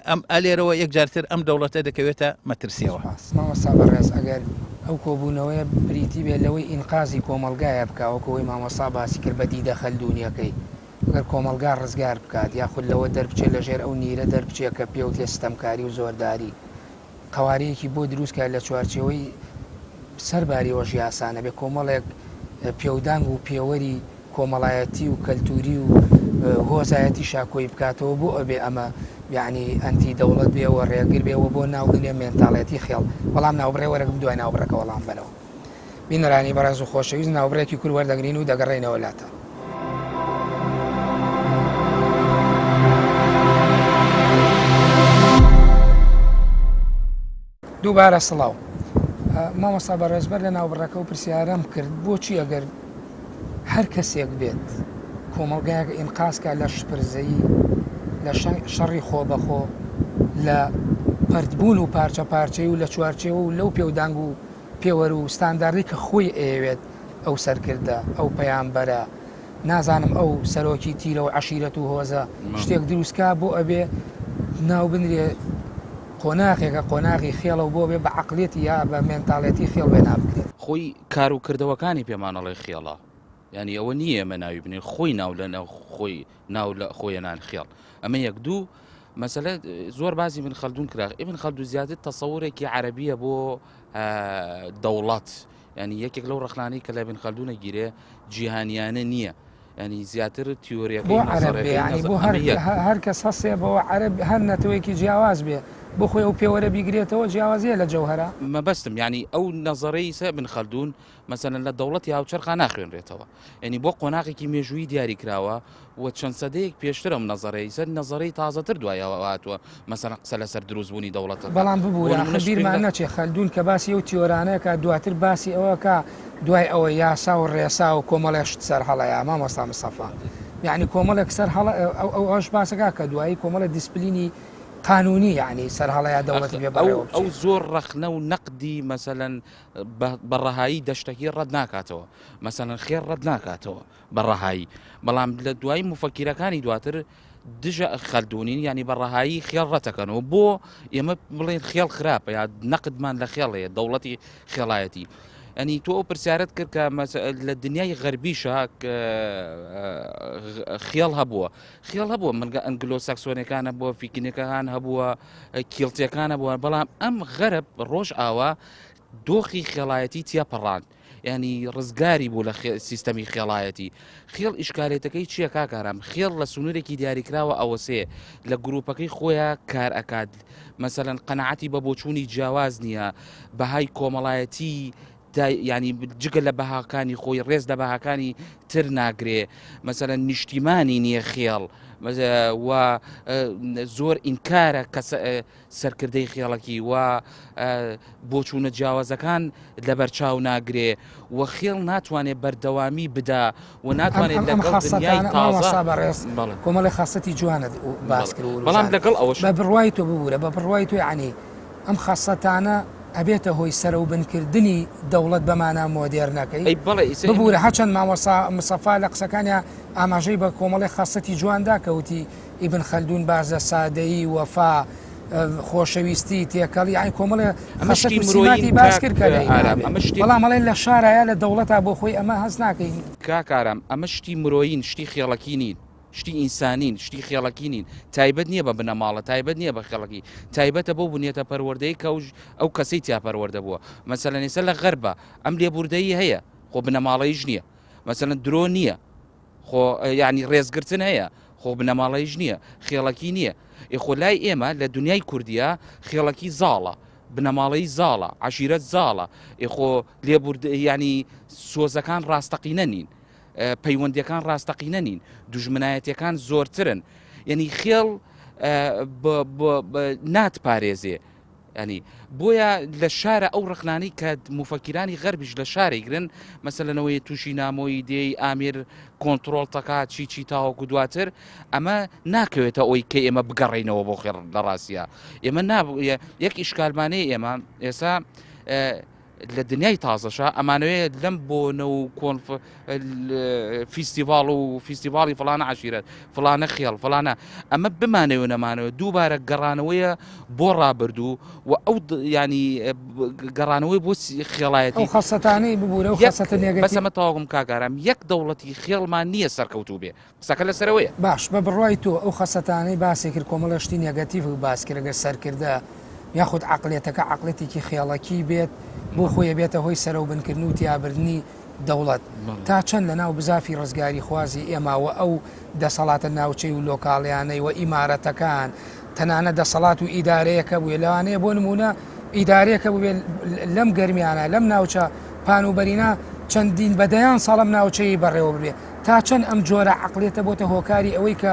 ئەم ئا لێرەوە یەکجارتر ئەم دەوڵەتە دەکەوێتە مەترسیەوە. سوپاس مامۆستا بەڕێز ئەگەر ئەو کۆبوونەوەیە بریتی بێت لەوەی ئینقازی کۆمەڵگایە بکا وەکو ئەوەی مامۆستا باسی کرد بە دیدە خەلدونیەکەی ئەگەر کۆمەڵگا ڕزگار بکات یاخود لەوە دەربچێت لەژێر ئەو نیرە دەربچێت کە پێوترێ ستەمکاری و زۆرداری قەوارەیەکی بۆ دروست کا لە چوارچێوەی سەر باریەوەش یاسا نەبێ کۆمەڵێک پێودانگ و پێوەری کۆمەڵایەتی و کەلتوری و هۆزایەتی شاکۆی بکاتەوە بۆ ئەبێ ئەمە یعنی ئەنتی دەوڵەت بێ و ڕێگر بێ و بۆ ناو بنێ مێنتاڵێتی خێڵ بەڵام ناوبڕێ وەرەگم دوای ناوبڕەکە وەڵام بەرەوە بینەرانی بەڕێز و خۆشەویست ناوبڕێکی کورت وەردەگرین و دەگەڕێینەوە لاتان. دووبارە سڵاو مامۆستا بەڕێز بەر لە ناوبڕەکە و پرسیارەم کرد بۆچی ئەگەر هەر کەسێک بێت کۆمەڵگایەک ئینقاز کا لە شپرزەیی لە شەڕی خۆبەخۆ لە پەرتبوون و پارچە پارچەی و لە چوارچێوە و لەو پێودانگ و پێوەر و ستانداردەی کە خۆی ئەیەوێت ئەو سەرکردە، ئەو پەیامبەرە، نازانم ئەو سەرۆکی تیرە و عەشیرەت و هۆزە شتێک دروست کا بۆ ئەبێ ناو بنرێ قۆناغێکە قۆناغی خێڵە و بۆ بێ بە عەقڵیەتی یا بە مێنتاڵێتی خێڵ وێنا بکرێت. خۆی کار و کردەوەکانی پێمان ئەڵێ خێڵە یانی ئەوە نییە ئێمە ناوی بنێین خۆی ناو لە ناو خۆی ناو لە خۆیەنان خێڵ ئەمە یەک دوو مەسەلە زۆر بازی من خەلدون کرا ئیبن خەلدون زیاتر تەسەورێکی عەرەبیە بۆ دەوڵەت ینی یەکێک لەو ڕخنانەی کە لە بن خەلدونە گیرێ جیهانیانە نییە ینی زیاتر تیۆریەکەی بۆ هەر کەس هەسێ بەوە عەرەب هەر نەتەوەیەکی جیاواز بێ بۆ خۆی ئەو پێوەرە بیگرێتەوە جیاوازیە لە جەوهرە مەبەستم ینی ئەو نەزەرەی سە بن خەلدون مەسەلەن لە دەوڵەتی هاوچەرخا ناخوێنرێتەوە یعنی بۆ قۆناغێکی مێژوویی دیاری کراوە و چەند سەدەیەک پێشتر ئەم نەزەرەی سەر نەزەرەی تازەتر دوای ئەوە هاتووە مەسەلەن قسە لەسەر دروستبوونی دەوڵەت دەکات. بەڵام ببورە ئاخر بیرمان نەچێ خەلدون کە باسی ئەو تیۆرانە کا دواتر باسی ئەوە کا دوای ئەوە یاسا و ڕێسا و کۆمەڵێ شت سەر هەڵەیە مامۆستا مستەفا یعنی کۆمەڵێک سەر هەڵە ئەو ئەوەش باسەکا کە دوایی کۆمەڵێ دیسپلینی قانونی یعنی سەر هەڵەیە دەوڵەتی پێ بەڕێوە ئەو بچێ. زۆر ڕەخنە و نەقدی مەسەلەن بە ڕەهایی دەشتەکی ڕەت ناکاتەوە مەسەلەن خێر ڕەت ناکاتەوە بە ڕەهایی بەڵام لە دوایی مفەکیرەکانی دواتر دژە خەلدونین ینی بە ڕەهایی خێڵ ڕەتەکەنەوە بۆ ئێمە بڵێن خێڵ خراپە یا نەقدمان لە خێڵ هەیە دەوڵەتی خێڵایەتی. ئەنی تۆ ئەو پرسیارت کرد کە لە دنیای غەربیشە خێڵ هەبووە خێڵ هەبووە منگە ئەنگلۆ ساکسۆنەکان هەبووە فیکنەکان هەبووە کیڵتیەکان هەبووە بەڵام ئەم غەرب ڕۆژ ئاوا دۆخی خێڵایەتی تیا پەڕاند ینی ڕزگاری بوو لە سیستەمی خێڵایەتی خێڵ ئیشکالێتەکەی چییە کاکارام خێڵ لە سنوورێکی دیاریکراوە ئەوەسێ لە گروپەکەی خۆیان کار ئەکات مەسەلەن قەناعەتی بە بۆچوونی جیاواز نییە بەهای کۆمەڵایەتی ینی جگە لە بەهاکانی خۆی ڕێز لە بەهاکانی تر ناگرێ مەسەلەن نیشتیمانی نییە خێڵ و زۆر ئینکارە کەس سەرکردەی خێڵەکی و بۆچوونە جیاوازەکان لەبەرچاو ناگرێ و خێڵ ناتوانێت بەردەوامی بدا و ناتوانێت لەگەڵ دنیای تازە بەڕێز کۆمەڵی خاصەتی جوانت باس کرد بەڵام لەگەڵ ئەوەش بە بڕوای تۆ ببوورە بە بڕوای تۆ یعنی ئەم خاصەتانە ئەبێتە هۆی سەرەوبنکردنی دەوڵەت بە مانا مۆدێرنەکەی ببوورە هەرچەند مامۆستا مستەفا لە قسەکانیا ئاماژەی بە کۆمەڵی خاصەتی جوان دا کە وتی ئیبن خەلدون باس لە سادەیی، وەفا، خۆشەویستی، تێکەڵی، یانی کۆمەڵێ ئەمە خەسەت شتی و مرۆیین سیماتی باس کاک کرد کە لە ئینا ئارام بێ. ئەمە شتێک بەڵام ئەڵێن لە شارا یا لە دەوڵەتا بۆ خۆی ئەمە هەست ناکەین. کاک ئارام ئەمە شتی مرۆیین شتی خێڵەکی نین شتی ئینسانین شتی خێڵەکی نین تایبەت نییە بە بنەماڵە تایبەت نییە بە خێڵەکی تایبەتە بەو بنیەتە پەروەردەی کە ئەو ئەو کەسەی تیا پەروەردە بووە مەسەلەن ئێستا لە غەربە ئەم لێبوردەیی هەیە خۆ بنەماڵەییش نییە مەسەلەن درۆ نییە خۆ یانی ڕێزگرتن هەیە خۆ بنەماڵەیش نییە خێڵەکی نییە ئێ خۆ لای ئێمە لە دنیای کوردیا خێڵەکی زاڵە بنەماڵەی زاڵە عەشیرەت زاڵە ئێ خۆ لێبورد ینی سۆزەکان ڕاستەقینە نین پەیوەندیەکان ڕاستەقینە نین دوژمنایەتەکان زۆرترن یعنی خێڵ ناتپارێزێ یانی بۆیە لە شارە ئەو ڕەخنانەی کە موفەکیرانی غەربیش لە شارەی گرن مەسەلەنەوەی تووشی نامۆیی دێی ئامیر کۆنتترۆڵ تەکا چی چی تاوەکو دواتر ئەمە ناکەوێتە ئەوی کە ئێمە بگەڕینەوە بۆ خێڕ لە ڕاستە ئێمە یەک ئیشکالمانەیە ئێمە ئێستا لە دنیای تازەشا ئەمانەوێ لەم بۆنە و کۆنف فیستیڤاڵ و فیستیڤاڵی فڵانە عەشیرەت فڵانە خێڵ فڵانە ئەمە بمانەوێ نەمانەوێ دووبارە گەڕانەوەیە بۆ ڕابردوو و ئەو ینی گەڕانەوەی بۆ خێڵایەتی ئەو خەسەتانەی ببوورە و خەسەتە نێگەتیڤ بەس ئەمە تەواوم کاک ئارام یەک دەوڵەتی خێڵمان نییە سەرکەوتوو بێ قسەکە لەسەرەوەیە. باش بە بڕوای تۆ ئەو خەسەتانەی باسی کرد کۆمەڵێ شتی نێگەتیڤ باس کرد گەر سەرکردە یاخود عەقڵیەتەکە عەقڵیەتێکی خێڵەکی بێت بۆ خۆی ئەبێتە هۆی سەرەوبنکردن و تیابردنی دەوڵەت تا چەند لەناو بزافی ڕزگاریخوازی ئێمە و ئەو دەسەڵاتە ناوچەی و لۆکاڵیانەی و ئیمارەتەکان تەنانەت دەسەڵات و ئیدارەیەک هەبووێ لەوانەیە بۆ نموونە ئیدارەیەک هەبووبێ لەم گەرمیانە لەم ناوچە پان و بەرینە چەندین بە دەیان ساڵ ئەم ناوچەیەی بەڕێوە ببێ تا چەند ئەم جۆرە عەقڵیەتە بۆتە هۆکاری ئەوەی کە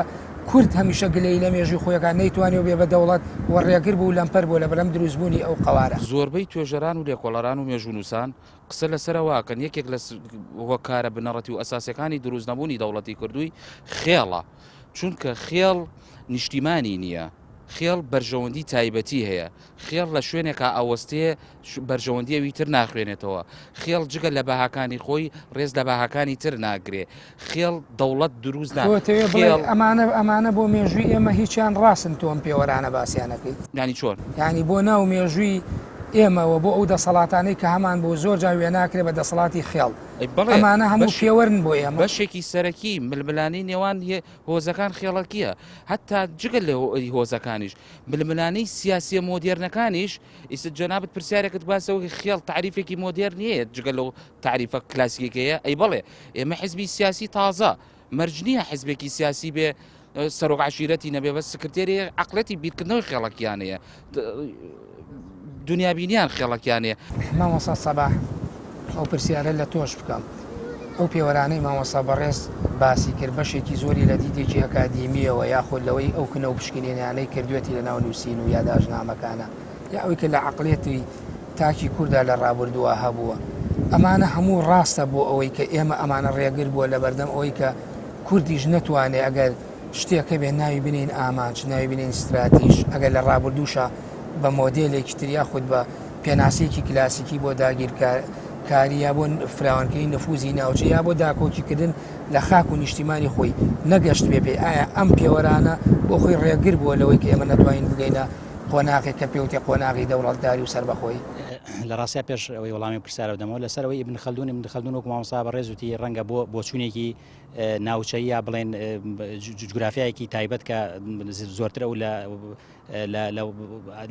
کورد هەمیشە گلەیی لە مێژووی خۆی ئەکات نەیتوانیوە بێ بە دەوڵەت و ڕێگر بوو و لەمپەر بووە لە بەرەم دروستبوونی ئەو قەوارە. زۆربەی توێژەران و لێکۆڵەران و مێژوونووسان قسە لەسەر ئەوە ئەکەن یەکێک لە هۆکارە بنەڕەتی و ئەساسیەکانی دروست نەبوونی دەوڵەتی کوردوی خێڵە چونکە خێڵ نیشتیمانی نییە خێڵ بەرژەوەندی تایبەتی هەیە خێڵ لە شوێنێکا ئەوەستێ بەرژەوەندی ئەوی تر ناخوێنێتەوە خێڵ جگە لە بەهاکانی خۆی ڕێز لە بەهاکانی تر ناگرێ خێڵ دەوڵەت دروست نا تۆ بڵێ ئەمانە ئەمانە بۆ مێژووی ئێمە هیچیان ڕاستن تۆ ئەم پێوەرانە باسیان ئەکەیت. یانی چۆن؟ یانی بۆ ناو مێژووی ئێمە و بۆ ئەو دەسەڵاتانەی کە هەمان بوو زۆر جار وێناکرێ بە دەسەڵاتی خێڵ. ئەی بەڵێ ئەمانە هەموو پێوەرن بۆ ئێمە. بەشێکی سەرەکی ململانێی نێوان هۆزەکان خێڵەکییە هەتا جگە لە هۆزەکانیش ململانێی سیاسیە مۆدێرنەکانیش ئیستا جەنابت پرسیارێکت باسەوە خێڵ تاریفێکی مۆدێرن هەیە جگە لەو تاریفە کلاسیکەیە ئەی بەڵێ ئێمە حزبی سیاسی تازە مەرج نییە حزبێکی سیاسی بێ سەرۆک عشیرەتی نەبێ بە سکرتێری عقلەتی بیرکردنەوەی خێڵەکیانەیە دنیابینیان خێڵەکیانەیە. مامۆستا سەباح ئەو پرسیارە لە تۆش بکەم ئەو پێوەرانەی مامۆستا بەڕێز باسی کرد بەشێکی زۆری لە دیدێکی ئەکادیمیەوە یاخود لەوەی ئەو کنە و پشکنینانەی کردوێتی لە ناو نووسین و یاداشتنامەکانە یا ئەوەی کە لە عەقڵیەتی تاکی کوردا لە ڕابوردووە هەبووە ئەمانە هەموو ڕاستە بۆ ئەوەی کە ئێمە ئەمانە ڕێگر بووە لەبەردەم ئەوەی کە کوردیش نەتوانێ ئەگەر شتێک هەبێ ناوی بنێین ئامانج، ناوی بنێین ستراتیژ، ئەگەر لە ڕابردووشا بە مۆدێلێکی تر یاخود بە پێناسەیەکی کلاسیکی بۆ داگیرکاری یا بۆ فراوانکردنی نفوزی ناوچە یا بۆ داکۆکیکردن لە خاک و نیشتیمانی خۆی نەگەشتبێ پێی، ئایا ئەم پێوەرانە بۆ خۆی ڕێگر بووە لەوەی کە ئێمە نەتوانین بگەینە. قۆناغێک کە پێوتێ قۆناغی دەوڵەتداری و سەربەخۆیی؟ لە ڕاستیا پێش ئەوەی وەڵامی پرسیارە بدەمەوە لەسەر ئەوەی ئیبن خەلدون، ئیبن خەلدون وەکو مامۆستا بەڕێز وتی ڕەنگە بۆ بۆچوونێکی ناوچەیی یا بڵێن جوگرافیایەکی تایبەت کە زۆرتر ئەو لە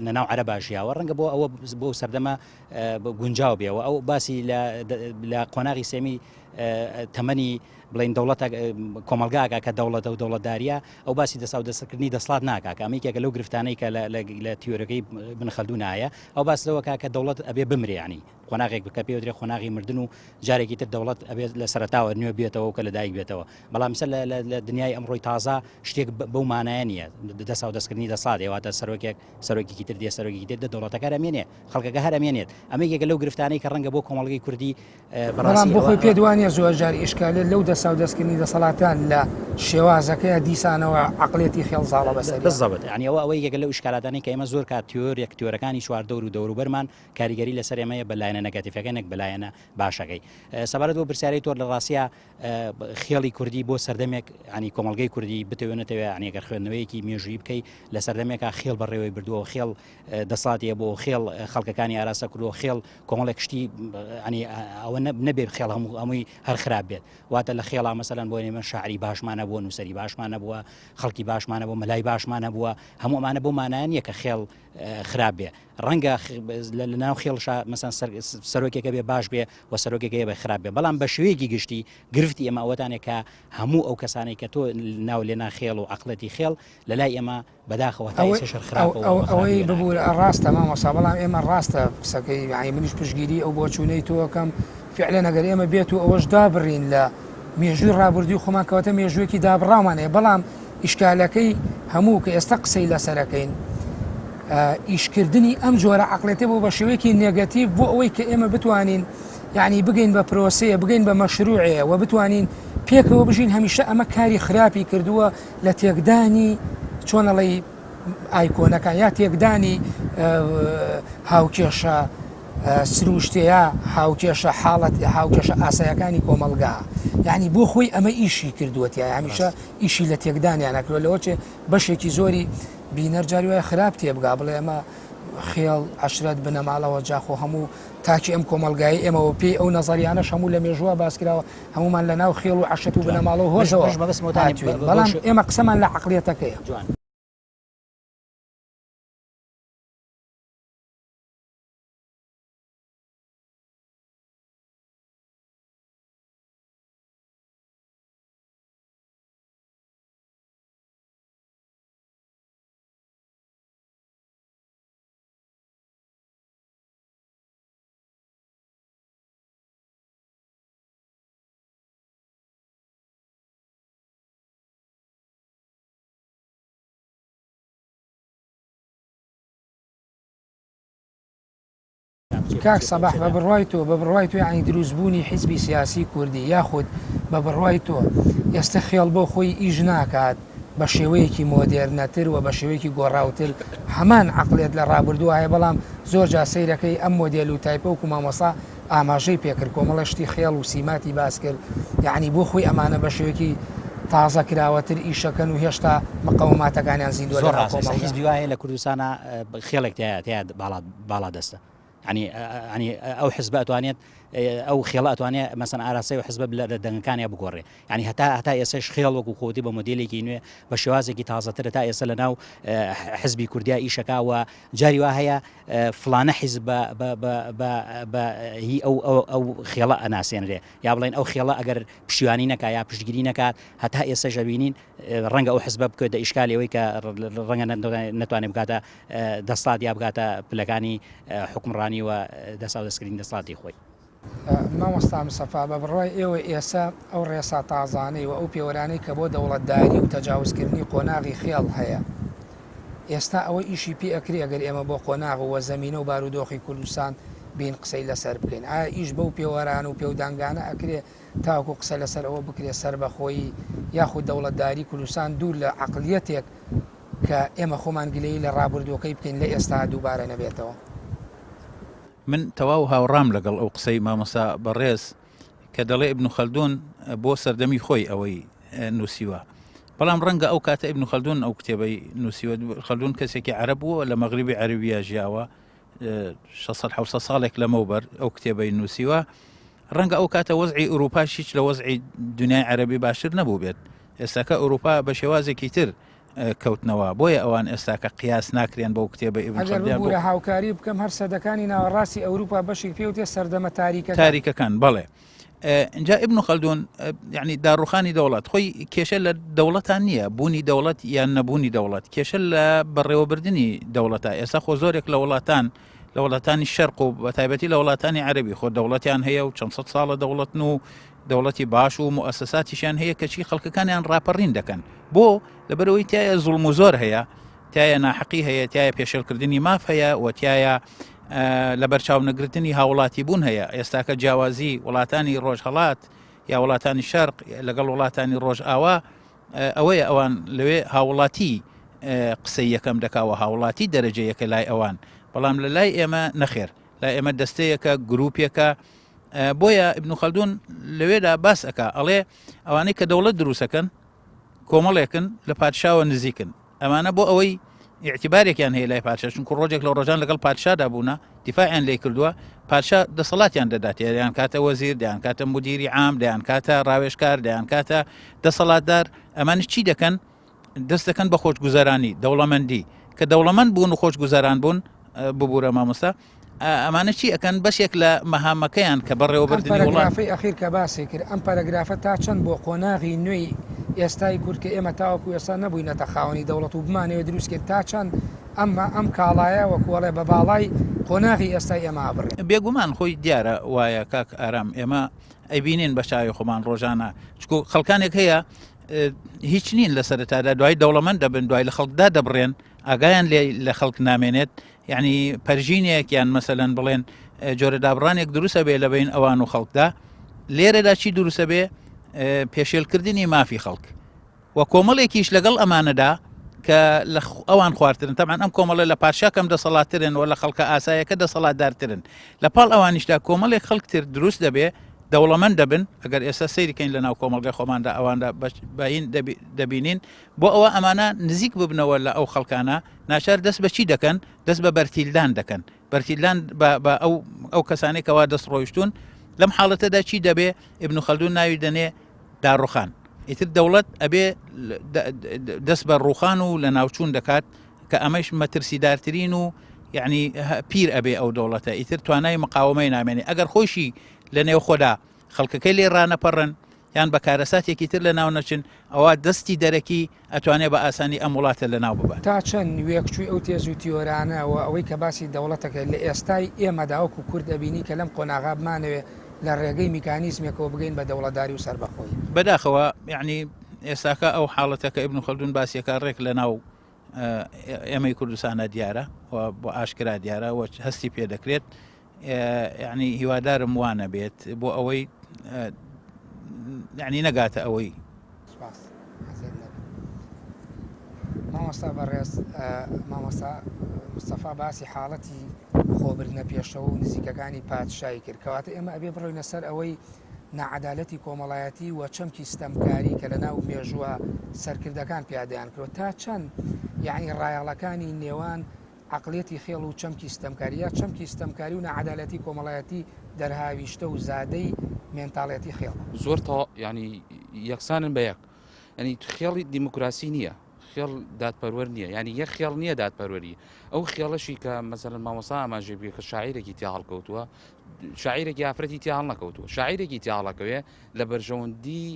لە ناو عەرەبا ژیاوە ڕەنگە بۆ ئەوە بۆ سەردەمە گونجاو بێەوە ئەو باسی لە قۆناغی سێمی تەمەنی بڵین دەوڵەتە کۆمەلگاکە کە دەوڵەتە و دەوڵەتداریە ئەو باسی دەسا و دەستکردنی دەسڵات ناکا کە ئەمە یەکێکە لەو گرفتانەی کە لە تیۆرەکەی بن خەلدون هەیە ئەو باس لەوە کا کە دەوڵەت ئەبێ بمرێ ینی قۆناغێک بکە پێ درێ قۆناغی مردن و جارێکی تر دەوڵەت ئەبێت لە سەرتاوە نوێ بێتەوە کە لەدایک بێتەوە بەڵام سەر لە دنیای ئەمڕۆی تازە شتێک بەو مانایە نییە دەسا و دەستکردنی دەسات ێواتە سەرۆکێک سەرۆکێکی تر دێ سەرۆکێکی تر دە دەوڵەتەکە ئەمێنێ خەڵکەکە هەر ئەمێنێت ئەمە یەکێکە لەو گرفتانەی کە ڕەنگە بۆ کۆمەڵگەی کوردی بەڵام بۆ خۆی پێت وانیە زۆر جار ئیشکالیەت لەو دەساو دەستکردنی دەسەڵاتان لە شێوازەکەیە دیسانەوە عەقڵیەتی خێڵ زاڵە بەسەریا. بالضبط یانی ئەوە ئەوە یەکێکە لەو ئیشکالاتانەی کە ئێمە زۆر کات تیۆرێک تیۆرەکانی چواردەور و دەوروبەرمان کاریگەری لەسەر ئێمەیە بە لایەنە نەگەتیفەکەی نەک بە لایەنە باشەکەی. سەبارەت بەو پرسیارەی تۆ لە ڕاستیا خێڵی کوردی بۆ سەردەمێک ینی کۆمەڵگەی کوردی بتەوێ نەتەوێ ینی گەر خوێندنەوەیەکی مێژوویی بکەی لە سەردەمێکا خێڵ بەڕێوەی بردووە خێڵ دەسەڵاتی هەبووە و خێڵ خەڵکەکانی ئاراستە کردووە خێڵ کۆمەڵێک شتی ینی ئەوە نەبێ خێڵ هەموو هەمووی هەر خراپ بێت واتە لە خێڵا مەسەلەن بۆ ئێمە شاعری باشمان هەبووە نووسەری باشمان هەبووە خەڵکی باشمان هەبووە مەلای باشمان هەبووە هەموو ئەمانە بۆ مانایە نییە کە خێڵ خراپ بێ ڕەنگە لە ناو خێڵشا مەسەن سەرۆکێکە بێ باش بێ و سەرۆکێکە بە خراپ بێ بەڵام بە شێوەیەکی گشتی گرفتی ئێمە ئەوەتانێک کە هەموو ئەو کەسانەی کە تۆ ناو لێنا خێڵ و عقلەتی خێڵ لە لای ئێمە بەداخەوە تا ئێستەش هەر خراپە و بە خراپی ئەوەی وێنا ببورە ئەکرێت. ڕاستە مامۆستا بەڵام ئێمە ڕاستە قسەکەی یانی منیش پشتگیری ئەو بۆچوونەی تۆ ئەکەم فعلەن ئەگەر ئێمە بێت و ئەوەش دابڕین لە مێژووی ڕابردووی خۆمان کەواتە مێژوویەکی دابڕاومان هەیە بەڵام ئیشکالەکەی هەموو کە ئێستا قسەی لەسەرەکەین ئیشکردنی ئەم جۆرە عقلێتە بۆ بە شێوەیەکی نێگەتیڤ بۆ ئەوەی کە ئێمە بتوانین یعنی بگەین بە پرۆسەیە بگەین بە مەشروعەیە و بتوانین پێکەوە بژین هەمیشە ئەمە کاری خراپی کردووە لە تێکدانی چۆن ئەڵێی ئایکۆنەکان یا تێکدانی هاوکێشە سروشتەیە هاوکێشە حاڵەت هاوکێشە ئاسایەکانی کۆمەڵگا یعنی بۆ خۆی ئەمە ئیشی کردووە تیا هەمیشە ئیشی لە تێکدانیانە کردوە لەوە چێ بەشێکی زۆری بینەر جاری وایە خراپ تێبگا بڵێ ئەمە خێڵ عەشرەت بنەماڵەوە جاخۆ هەموو تاکی ئەم کۆمەڵگای ئێمەوە پێی ئەو نەزەریانەش هەموو لە مێژووە باس کراوە هەموومان لە ناو خێڵ و عەشرەت و بنەماڵە و هۆزەوە هاتووین، بەڵام ئێمە قسەمان لە عەقڵیەتەکەیە. کاک سەباح بە بڕوای تۆ بە بڕوای تۆ یانی دروست بوونی حیزبی سیاسی کوردی یاخود بە بڕوای تۆ ئێستە خێڵ بۆ خۆی ئیش ناکات بە شێوەیەکی مۆدێرنەتر و بە شێوەیەکی گۆڕاوتر هەمان عەقڵیەت لە ڕابردووە هەیە بەڵام زۆر جار سەیرەکەی ئەم مۆدێل و تایپە وەکو مامۆستا ئاماژەی پێکرد کۆمەڵە شتی خێڵ و سیماتی باس کرد یەعنی بۆ خۆی ئەمانە بە شێوەیەکی تازە کراوەتر ئیشەکەن و هێشتا مقەوماتەکانیان زیندووە زۆر لەناو ڕاستە ئێستا کۆمەڵگا. حیزبی وا هەیە لە کوردستانا خێڵێک تیایا تیایا باڵا باڵا دەستە یانی یانی ئەو حزبە ئەتوانێت ئەو خێڵە ئەتوانێت مەسەن ئاراستەی ئەو حزبە لە دەنگەکانیا بگۆڕێ یانی هەتا هەتا ئێسەش خێڵ وەکو خۆتی بە مۆدێلێکی نوێ بە شێوازێکی تازەتر تا ئێستا لە ناو حزبی کوردیا ئیشەکا و جاری وا هەیە فڵانە حیزب بە بە بە بە بە هی ئەو ئەو ئەو خێڵە ئەناسێنرێ یا بڵێن ئەو خێڵە ئەگەر پشتیوانی نەکا یا پشتگیری نەکات هەتا ئێسەش ئەبینین ڕەنگە ئەو حزبە بکەوێتە ئیشکالی ئەوەی کە ڕەنگە نەتوانێت بگاتە دەسڵات یا بگاتە پلەکانی حوکمڕانی و دەساودەستکردنی دەسڵاتی خۆی. مامۆستا مستەفا بە بڕوای ئێوە ئێسە ئەو ڕێسا تازانەی و ئەو پێوەرانەی کە بۆ دەوڵەتداری و تەجاوزکردنی قۆناغی خێڵ هەیە ئێستا ئەوە ئیشی پێ ئەکرێ ئەگەر ئێمە بۆ قۆناغ و زەمینە و بارودۆخی کوردستان بێین قسەی لەسەر بکەین ئایا ئیش بەو پێوەران و پێودانگانە ئەکرێ تاوەکو قسە لەسەر ئەوە بکرێ سەربەخۆیی یاخود دەوڵەتداری کوردستان دوور لە عەقڵیەتێک کە ئێمە خۆمان گلەیی لە ڕابردووەکەی بکەین لە ئێستا دووبارە نەبێتەوە؟ من تەواو هاوڕام لەگەڵ ئەو قسەی مامۆستا بەڕێز کە دەڵێ ئیبن خەلدون بۆ سەردەمی خۆی ئەوەی نووسیوە. بەڵام ڕەنگە ئەو کاتە ئیبن خەلدون ئەو کتێبەی نووسیوە خەلدون کەسێکی عەرەب بووە لە مەغریبی عەرەبیە ژیاوە 600 700 ساڵێک لەمەوبەر ئەو کتێبەی نووسیوە ڕەنگە ئەو کاتە وەزعی ئەوروپاش هیچ لە وەزعی دنیای عەرەبی باشتر نەبوو بێت ئێستاکە ئەوروپا بە شێوازێکی تر کەوتنەوە بۆیە ئەوان ئێستاکە قیاس ناکرێن بەو کتێبە ئیبن ئەگەر خەلدون ببورە هاوکاری بکەم هەر سەدەکانی ناوەڕاستی ئەوروپا بەشێک پێوتێ سەردەمە تاریکەکان. تاریکەکان بەڵێ. ئینجا ئیبن خەلدون یعنی داڕوخانی دەوڵەت خۆی کێشە لە دەوڵەتان نییە بوونی دەوڵەت یان نەبوونی دەوڵەت کێشە لە بەڕێوەبردننی دەوڵەتە ئێستا خۆ زۆرێک لە وڵاتان لە وڵاتانی شەرق و بە تایبەتی لە وڵاتانی عەربی خۆ دەوڵەتیان هەیە و چەند سەد ساڵە دەوڵەتن و دەوڵەتی باش و موسساتیشیان هەیە کەچی خەڵکەکانیان ڕاپەڕین دەکەن بۆ لەبەرەوەی تایە زوڵم و زۆر هەیە تایە ناحەقی هەیە تایە پێشێلکردنی ماف هەیە و تایە لەبەرچاو نەگرتنی هاوڵاتی بوون هەیە ئێستاکە جیاوازی وڵاتانی ڕۆژهەڵات یا وڵاتانی شەرق لەگەڵ وڵاتانی ڕۆژئاوا ئەوەیە ئەوان لەوێ هاوڵاتی قسەی یەکەم دەکاوە هاوڵاتی دەرەجە یەکە لای ئەوان بەڵام لە لای ئێمە نەخێر لای ئێمە دەستەیەکە گروپێکە بۆیە ابن خەلدون لەوێدا باس ئەکا ئەڵێ ئەوانەی کە دەوڵەت دروستەکەن کۆمەڵێکن لە پادشاوە نزیکن ئەمانە بۆ ئەوەی ئیعتیبارێکیان هەیە لای پادشا چونکو ڕۆژێک لە ڕۆژان لەگەڵ پادشادا بوونە دیفاعیان لێ کردووە پادشا دەسەڵاتیان دەداتێ دەیان کاتە وەزیر دەیان کاتە مدیری عام دەیان کاتە ڕاوێژکار دەیان کاتە دەسەڵاتدار ئەمانش چی دەکەن دەست دەکەن بە خۆشگوزەرانی دەوڵەمەندی کە دەوڵەمەند بوون و خۆشگوزەران بوون ببوورە مامۆستا ئەمانە چی ئەکەن بەشێک لە مەهامەکەیان کە بەڕێوەبردنی وڵات. ئەم پەرەگرافەی ئەخیر کە باسی کرد، ئەم پەرەگرافە تا چەند بۆ قۆناغی نوێی ئێستای کورد کە ئێمە تاوەکو ئێستا نەبووینەتە خاوەنی دەوڵەت و بمانەوێت دروست کەین تا چەند ئەم ئەم کاڵایە وەکو ئەڵێ بە باڵای قۆناغی ئێستای ئێمە ئەبڕێ؟ بێگومان خۆی دیارە وایە کاک ئارام ئێمە ئەیبینین بە چاوی خۆمان ڕۆژانە چکو خەڵکانێک هەیە هیچ نین لە سەرەتادا دوای دەوڵەمەند دەبن دوای لە خەڵکدا دەبڕێن ئاگایان لێ لە خەڵک نامێنێت یعنی پەرژینێک یان مەسەلەن بڵێن جۆرە دابڕانێک دروستە بێ لە بین ئەوان و خەڵکدا لێرەدا چی دروستە بێ پێشێلکردنی مافی خەڵک و کۆمەڵێکیش لەگەڵ ئەمانەدا کە لە ئەوان خوارترن تەمان ئەم کۆمەڵە لە پادشا کەم دەسەڵاتترن و لە خەڵکە ئاسایەکە دەسەڵاتدارترن لە پاڵ ئەوانیشدا کۆمەڵێک خەڵکتر دروست دەبێ دەوڵەمەند دەبن ئەگەر ئێستا سەیرکەین لە ناو کۆمەڵگای خۆماندا ئەواندا بەین دەبینین بۆ ئەوە ئەمانە نزیک ببنەوە لە ئەو خەڵکانە ناچار دەست بە چی دەکەن؟ دەست بە بەرتیلدان دەکەن. بەرتیلدان بە بە ئەو ئەو کەسانەی کەوا دەست ڕۆیشتوون. لەم حاڵەتەدا چی دەبێ؟ ئیبن خەلدون ناوی دەنێ داڕوخان. ئیتر دەوڵەت ئەبێ دەست بە ڕوخان و لەناوچوون دەکات کە ئەمەش مەترسیدارترین و یعنی پیر ئەبێ ئەو دەوڵەتە ئیتر توانای مقاومەی نامێنێ ئەگەر خۆشی لە نێوخۆدا خەڵکەکەی لێ ڕانەپەڕن یان بە کارەساتێکی تر لەناو نەچن، ئەوا دەستی دەرەکی ئەتوانێ بە ئاسانی ئەم وڵاتە لەناو ببات. تا چەند وێکچووی ئەو تێز و تیۆرانە و ئەوەی کە باسی دەوڵەتەکەی لە ئێستای ئێمەدا وەکو کورد ئەبینی کە لەم قۆناغە بمانەوێ لە ڕێگەی میکانیزمێکەوە بگەین بە دەوڵەتداری و سەربەخۆیی؟ بەداخەوە یەعنی ئێستاکە ئەو حاڵەتە کە ئیبن خەلدون باسی ئەکا ڕێک لەناو ئێمەی کوردستانە دیارە و بۆ ئاشکرا دیارە و هەستی پێ دەکرێت یعنی هیوادارم وانە بێت بۆ ئەوەی یعنی نەگاتە ئەوەی سپاس مامۆستا بەڕێز مامۆستا مستەفا باسی حاڵەتی خۆبردنە پێشەوە و نزیکەکانی پادشای کرد کەواتە ئێمە ئەبێ بڕۆینە سەر ئەوەی ناعەدالەتی کۆمەڵایەتی و چەمکی ستەمکاری کە لە ناو مێژووە سەرکردەکان پیادەیان کردوە تا چەند یعنی ڕایەڵەکانی نێوان عەقڵیەتی خێڵ و چەمکی ستەمکاری یا چەمکی ستەمکاری و ناعەدالەتی کۆمەڵایەتی دەرهاویشتە و زادەی مێنتاڵێتی خێڵە. زۆر تەوا یانی یەکسانن بە یەک یانی خێڵی دیموکراسی نییە خێڵ دادپەروەر نییە یانی یەک خێڵ نییە دادپەروەری ئەو خێڵەشی کە مەسەلەن مامۆستا ئاماژەی پێ کە شاعیرێکی تیا هەڵکەوتووە شاعیرێکی ئافرەتی تیا هەڵنەکەوتووە شاعیرێکی تیا هەڵەکەوێ لە بەرژەوەندی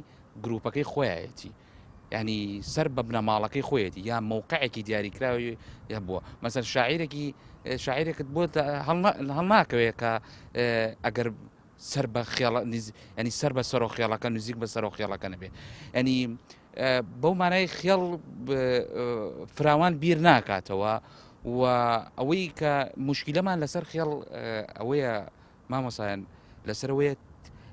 گروپەکەی خۆیەتی ینی سەر بە بنەماڵەکەی خۆیەتی یا مووقعێکی دیاریکراوی هەبووە مەسەر شاعیرێکی شاعیرێکت بۆ هەڵناکەوێت کە ئەگەر سەر بە خێڵە ینی سەر بە سەرۆ خێڵەکە نزیک بە سەرۆ خێڵەکە نەبێ ینی بەو مانای خێڵ فراوان بیر ناکاتەوە و ئەوەی کە مشکلەمان لەسەر خێڵ ئەوەیە مامۆسایان لەسەرەوەیە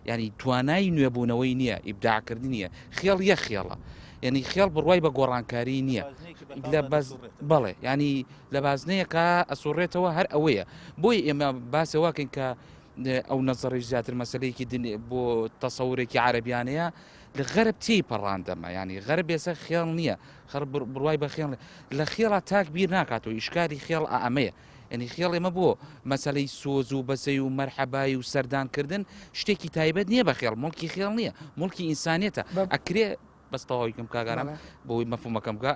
ینی توانای نوێبوونەوەی نییە ئیبداعکردن نییە خێڵ یە خێڵە یعنی خێڵ بڕوای بە گۆڕانکاری نییە لە بەس بەڵێ ینی لە بازنەیەکە ئەسوڕێتەوە هەر ئەوەیە بۆی ئێمە باسەوەکەین کە ئەو نەزەڕیش زیاتر مەسلەیەکی بۆ تەسەورێکی عەرەبیانەیە لە غەرب تێی پەڕاندەمە ینی غەرب ئێستا خێڵ نییە خەر بڕوای بە خێڵ لە خێڵا تاک بیر ناکاتەوە ئیشکاری خێڵ ئەمەیە ینی خێڵ ئێمە بۆ مەسلەی سۆز و بەسەی و مەرحەبای و سەردانکردن شتێکی تایبەت نییە بە خێڵ مڵکی خێڵ نییە مڵکی ئینسانیەتە ئەکرێ بەس تەواوی کەم کاگارم بۆی مەفهومەکەم بکە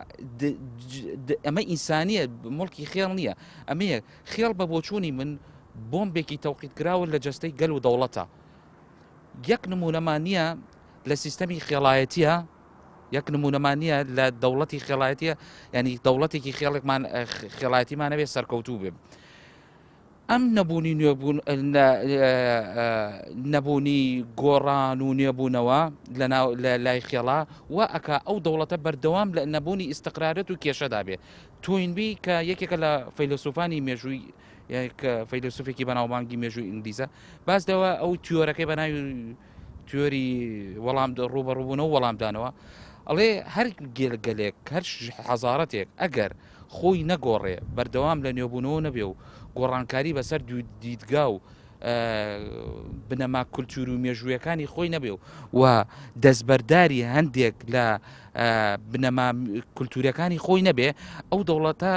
ئەمە ئینسانیە مڵکی خێڵ نییە ئەمەیە خێڵ بە بۆچوونی من بۆمبێکی تەوقیت کراوە لە جەستەی گەل و دەوڵەتە یەک نمونەمان نییە لە سیستەمی خێڵایەتیە یەک نمونەمان نییە لە دەوڵەتی خێڵایەتیە ینی دەوڵەتێکی خێڵێکمان خێڵایەتیمانەوێ سەرکەوتوو بێ. ئەم نەبوونی نوێبوون نەبوونی گۆڕان و نوێبوونەوە لەناو لە لای خێڵا وا ئەکا ئەو دەوڵەتە بەردەوام لە نەبوونی ئیستقرارەت و کێشەدا بێ. تۆینبی کە یەکێکە لە فەیلەسوفانی مێژووی کە فەیلەسوفێکی بەناوبانگی مێژووی ئینگلیزە باس لەوە ئەو تیۆرەکەی بە ناوی تیۆری وەڵام ڕووبەڕووبوونەوە وەڵامدانەوە ئەڵێ هەر گەلێک هەر حەزارەتێک ئەگەر خۆی نەگۆڕێ، بەردەوام لە نوێبوونەوە نەبێ و گۆڕانکاری بەسەر دیدگا و بنەما کولتووری و مێژوویەکانی خۆی نەبێ و و دەستبەرداری هەندێک لە بنەما کولتوورەکانی خۆی نەبێ ئەو دەوڵەتە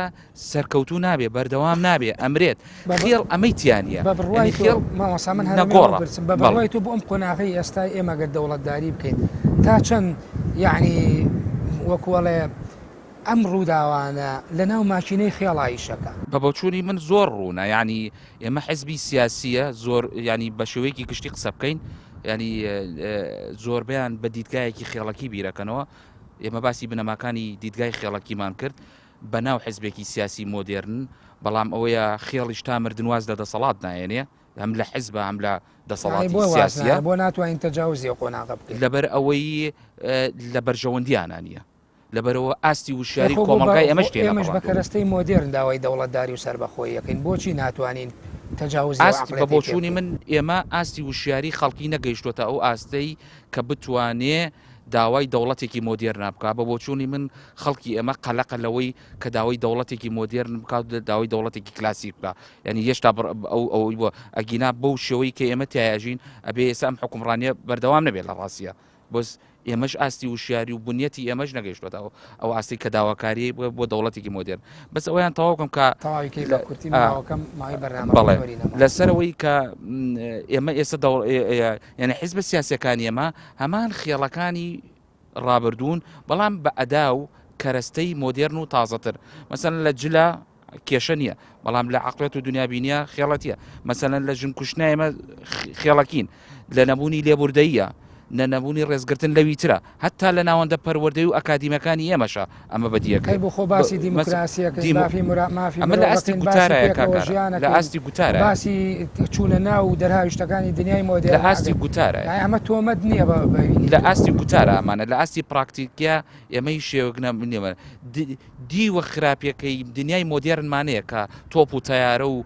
سەرکەوتوو نابێ بەردەوام نابێ ئەمرێت خێڵ ئەمەی تیانە بە بڕوای خێڵ مامۆستا من نەگۆڕە بە بڕوای تۆ بۆ ئەم قۆناغەی ئێستا ئێمە گەر دەوڵەتداری بکەین تا چەند یعنی وەکوەڵێ ئەم ڕووداوانە لە ناو ماکینەی خێڵا ئیشەکا. بە بۆچوونی من زۆر ڕوونە یانی ئێمە حزبی سیاسیە زۆر ینی بە شێوەیەکی گشتی قسە بکەین ینی زۆربیان بە دیدگایەکی خێڵەکی بیرەکەنەوە ئێمە باسی بنەماکانی دیدگای خێڵەکیمان کرد بە ناو حزبێکی سیاسی مۆدێرن بەڵام ئەوەیە خێڵیش تا مردن واز لە دەسەڵات نایەنێ هەم لە حزبە هەم لە دەسەڵاتی سیاسیە بۆ ناتوانین تەجاوزی قۆناغە بکەین لەبەر ئەوەی لە بەرژەوەندیانە نییە لەبەرئەوە ئاستی وشیاری کۆمەڵگای ئێمەش تێنەپەڕاندووە. ئێمەش بە کەرەستەی مۆدێرن داوای دەوڵەتداری و سەربەخۆیی ئەکەین، بۆچی ناتوانین تەجاوزی ئەو ئاست، بە عەقڵیەتەی پێ بۆچوونی بکەین؟ من ئێمە ئاستی وشیاری خەڵکی نەگەیشتووەتە ئەو ئاستەی کە بتوانێ داوای دەوڵەتێکی مۆدێرنە بکا، بە بۆچوونی من خەڵکی ئێمە قەلەقە لەوەی کە داوای دەوڵەتێکی مۆدێرن بکا و داوای دەوڵەتێکی کلاسیک بکا، یانی هێشتا بڕ ئەو ئەوەی بووە، ئەگینا بەو شێوەی کە ئێمە تیایا ئەژین ئەبێ ئێستا ئەم حوکمڕانییە بەردەوام نەبێ لە ڕاستیا. بەس ئێمەش ئاستی وشیاری و بنیەتی ئێمەش نەگەیشتوەتە ئەو ئاستی کە داواکاری بۆ دەوڵەتێکی مۆدێرن بەس ئەویان تەواو کەم کە بەڵێ لەسەرەوەی کە ئێمە ئێستا یعنی حیزبە سیاسەکانی ئێمە هەمان خێڵەکانی ڕابردوون بەڵام بە ئەدا و کەرەستەی مۆدێرن و تازەتر مەسەن لە جلە کێشە نییە بەڵام لە عقلێت و دنیابینە خێڵەتیە مەسەلەن لە ژن کوشتنا ئێمە خێڵەکین لە نەبوونی لێبوردەیە نە نەبوونی ڕێزگرتن لەوی ترە هەتا لە ناوەندە پەروەردەی و ئەکادیمەکانی ئێمەشە ئەمە بەدیەکەی بۆ خۆ باسی دیموکراسیەکەی مافی مرا مافی ئەمە لە ئاستی گوتارایە کاکە لە ئاستی گوتارە باسی چوونە ناو و دەرهاویشتەکانی دنیای مۆدێرن لە ئاستی گوتارە ئەمە تۆمەت نییە لە ئاستی گوتارە ئەمانە لە ئاستی پراکتیکە ئێمەی شێوەک نەمنێمە دیوە خراپیەکەی دنیای مۆدێرنمانەیە کە تۆپ و تەیارە و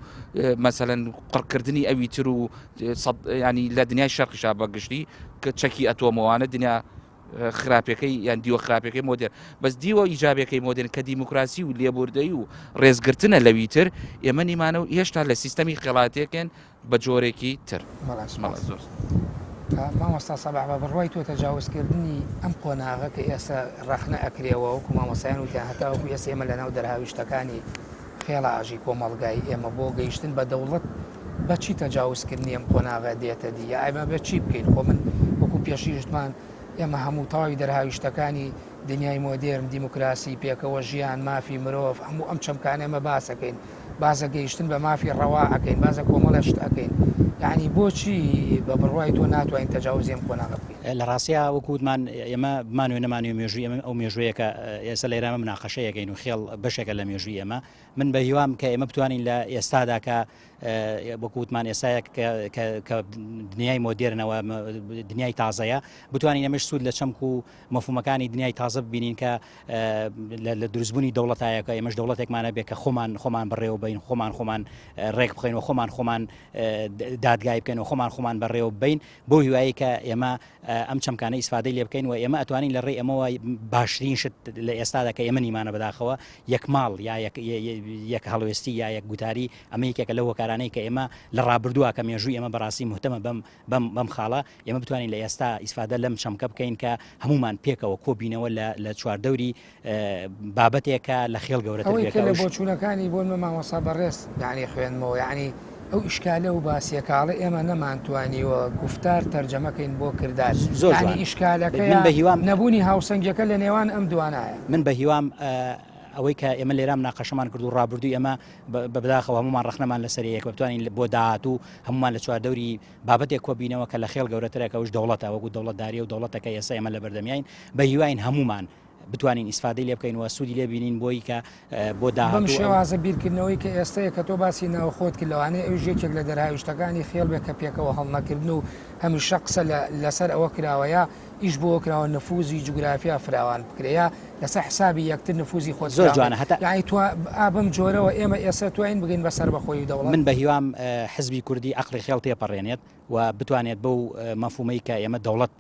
مەسەلەن قڕکردنی ئەوی تر و ینی لە دنیای شەرقیشا بە گشتی کە چەکی ئەتۆمەوانە دنیا خراپەکەی یان دیوە خراپەکەی مۆدێرن بەس دیوە ئیجابەکەی مۆدێرن کە دیموکراسی و لێبوردەی و ڕێزگرتنە لەوی تر ئێمە نیمانە و هێشتا لە سیستەمی خێڵاتێکن بە جۆرێکی تر. بەڵێ سوپاس. زۆر مامۆستا سەباح بە بڕوای تۆ تەجاوزکردنی ئەم قۆناغە کە ئێستا ڕەخنە ئەکرێەوە وەکو مامۆستایان وتیان هەتاوەکو ئێستا ئێمە لەناو دەرهاویشتەکانی خێڵە ئاژی کۆمەڵگای ئێمە بۆ گەیشتن بە دەوڵەت بەچی تەجاوزکردنی ئەم قۆناغە دێتە دی یا ئێمە بێت چی بکەین خۆ من وەکو پێشیشتمان ئێمە هەموو تەواوی دەرهاویشتەکانی دنیای مۆدێرن، دیموکراسی، پێکەوە ژیان، مافی مرۆڤ، هەموو ئەم چەمکانە ئێمە باس ئەکەین، باس لە گەیشتن بە مافی ڕەوا ئەکەین، باس لە کۆمەڵێ شت ئەکەین، یەعنی بۆچی بە بڕوای تۆ ناتوانین تەجاوزی ئەم قۆناغە بکەین؟ لە ڕاستیا وەکو وتمان ئێمە بمانەوێ نەمانەوێ مێژووی ئێمە ئەو مێژووەیە کە ئێستا لە ئێران مناقەشەی ئەکەین و خێڵ بەشێکە لە مێژووی ئێمە، من بە هیوام کە ئێمە بتوانین لە ئێستادا کە وەکو وتمان ئێستایە کە دنیای مۆدێرنەوە دنیای تازەیە بتوانین ئەمەش سوود لە چەمک و مەفهومەکانی دنیای تازە ببینین کە لە دروستبوونی دەوڵەتایەکە ئێمەش دەوڵەتێکمانە بێ کە خۆمان خۆمان بەڕێوە. بەڕێوە بین خۆمان خۆمان ڕێک بخەین و خۆمان خۆمان دادگای بکەین و خۆمان خۆمان بەڕێوە بین بۆ هیوایی کە ئێمە ئەم چەمکانە ئیسفادەی لێ بکەین و ئێمە ئەتوانین لە ڕێی ئەمەوە باشترین شت لە ئێستادا کە ئێمە نیمانە بەداخەوە یەک ماڵ یا یەک هەڵوێستی یا یەک گوتاری ئەمە یەکێکە لەو هۆکارانەی کە ئێمە لە ڕابردووە کە مێژووی ئێمە بەڕاستی مهتەمە بەم بەم بەم خاڵە ئێمە بتوانین لە ئێستا ئیسفادە لەم چەمکە بکەین کە هەمومان پێکەوە کۆبینەوە لە لە چواردەوری بابەتێکە لە خێڵ گەورەتر ئەوەی کە لە بۆچوونەکانی بۆ نمە مامۆستا بەڕێز یعنی خوێندمەوە یعنی ئەو ئیشکالە و باسیە کە ئەڵێ ئێمە نەمانتوانیوە گوفتار تەرجەمە کەین بۆ کردار زۆر یانی جوان ئیشکالەکەیە من بە هیوام نەبوونی هاوسەنگیەکە لە نێوان ئەم دوانایە. من بە هیوام ئەوەی کە ئێمە لێرە مناقەشەمان کرد و ڕابردووی ئێمە بە بەداخەوە هەمومان ڕەخنەمان لەسەر یەک بتوانین بۆ داهاتوو هەمومان لە چواردەوری بابەتێک کۆبینەوە کە لە خێڵ گەورەترە کە ئەوش دەوڵەتە وەکو دەوڵەتداریە و دەوڵەتەکە ئێستا ئێمە لە بەردەمیین بە هیواین هەمومان بتوانین ئیسفادەی لێ بکەین و سوودی لێ بینین بۆی کە بۆ بەم داهاتوو ئەو. شێوازە بیرکردنەوەی کە ئێستەیە کە تۆ باسی ناوخۆت کرد لەوانەیە ئەویش یەکێک لە دەرهاویشتەکانی خێڵ بێت کە پێکەوە هەڵنەکردن و هەمیشە قسە لە لەسەر ئەوە کراوە یا ئیش بۆوە کراوە نفوزی جوگرافیا فراوان بکرێ یا لەسەر حسابی یەکتر نفوزی خۆت زۆر فراوان جوانە بکرێ هەتا. یانی توا ئا بەم جۆرەوە ئێمە ئێستا تواین بگەین بە سەربەخۆیی و دەوڵەت؟ من بە هیوام حزبی کوردی عەقڵی خێڵ تێپەڕێنێت و بتوانێت بەو مەفهومەی کە ئێمە دەوڵەت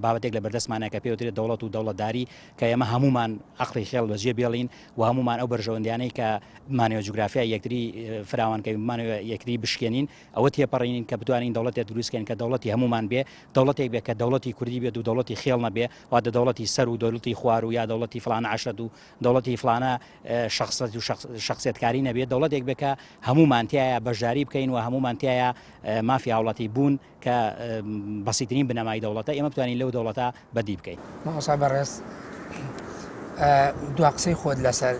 بابەتێک لە بەردەستمانە کە پێوترێت دەوڵەت و دەوڵەتداری کە ئێمە هەمومان عەقڵی خێڵ بەجێ بێڵین و هەمومان ئەو بەرژەوەندیانەی کە بمانەوە جوگرافیای یەکتری فراوانکەین بمانەوە یەکتری بشکێنین ئەوە تێپەڕینین کە بتوانین دەوڵەتێک دروستکەین کە دەوڵەتی هەمومان بێ دەوڵەتێک بێ کە دەوڵەتی کوردی بێت و دەوڵەتی خێڵ نەبێ واتە دەوڵەتی سەر و دەوڵەتی خوار و یا دەوڵەتی فلانە عەشرەت و دەوڵەتی فلانە شخصەت و شخصیەتکاری نەبێت دەوڵەتێک بێ کە هەمومان تیایا بەشداری بکەین و هەمومان تیایا مافی هاوڵاتی بوون کە بەسیترین بنەمای دەوڵەتە ئێمە بتوانین لەو دەوڵەتە بەدی بکەین. مامۆستا بەڕێز دوا قسەی خۆت لەسەر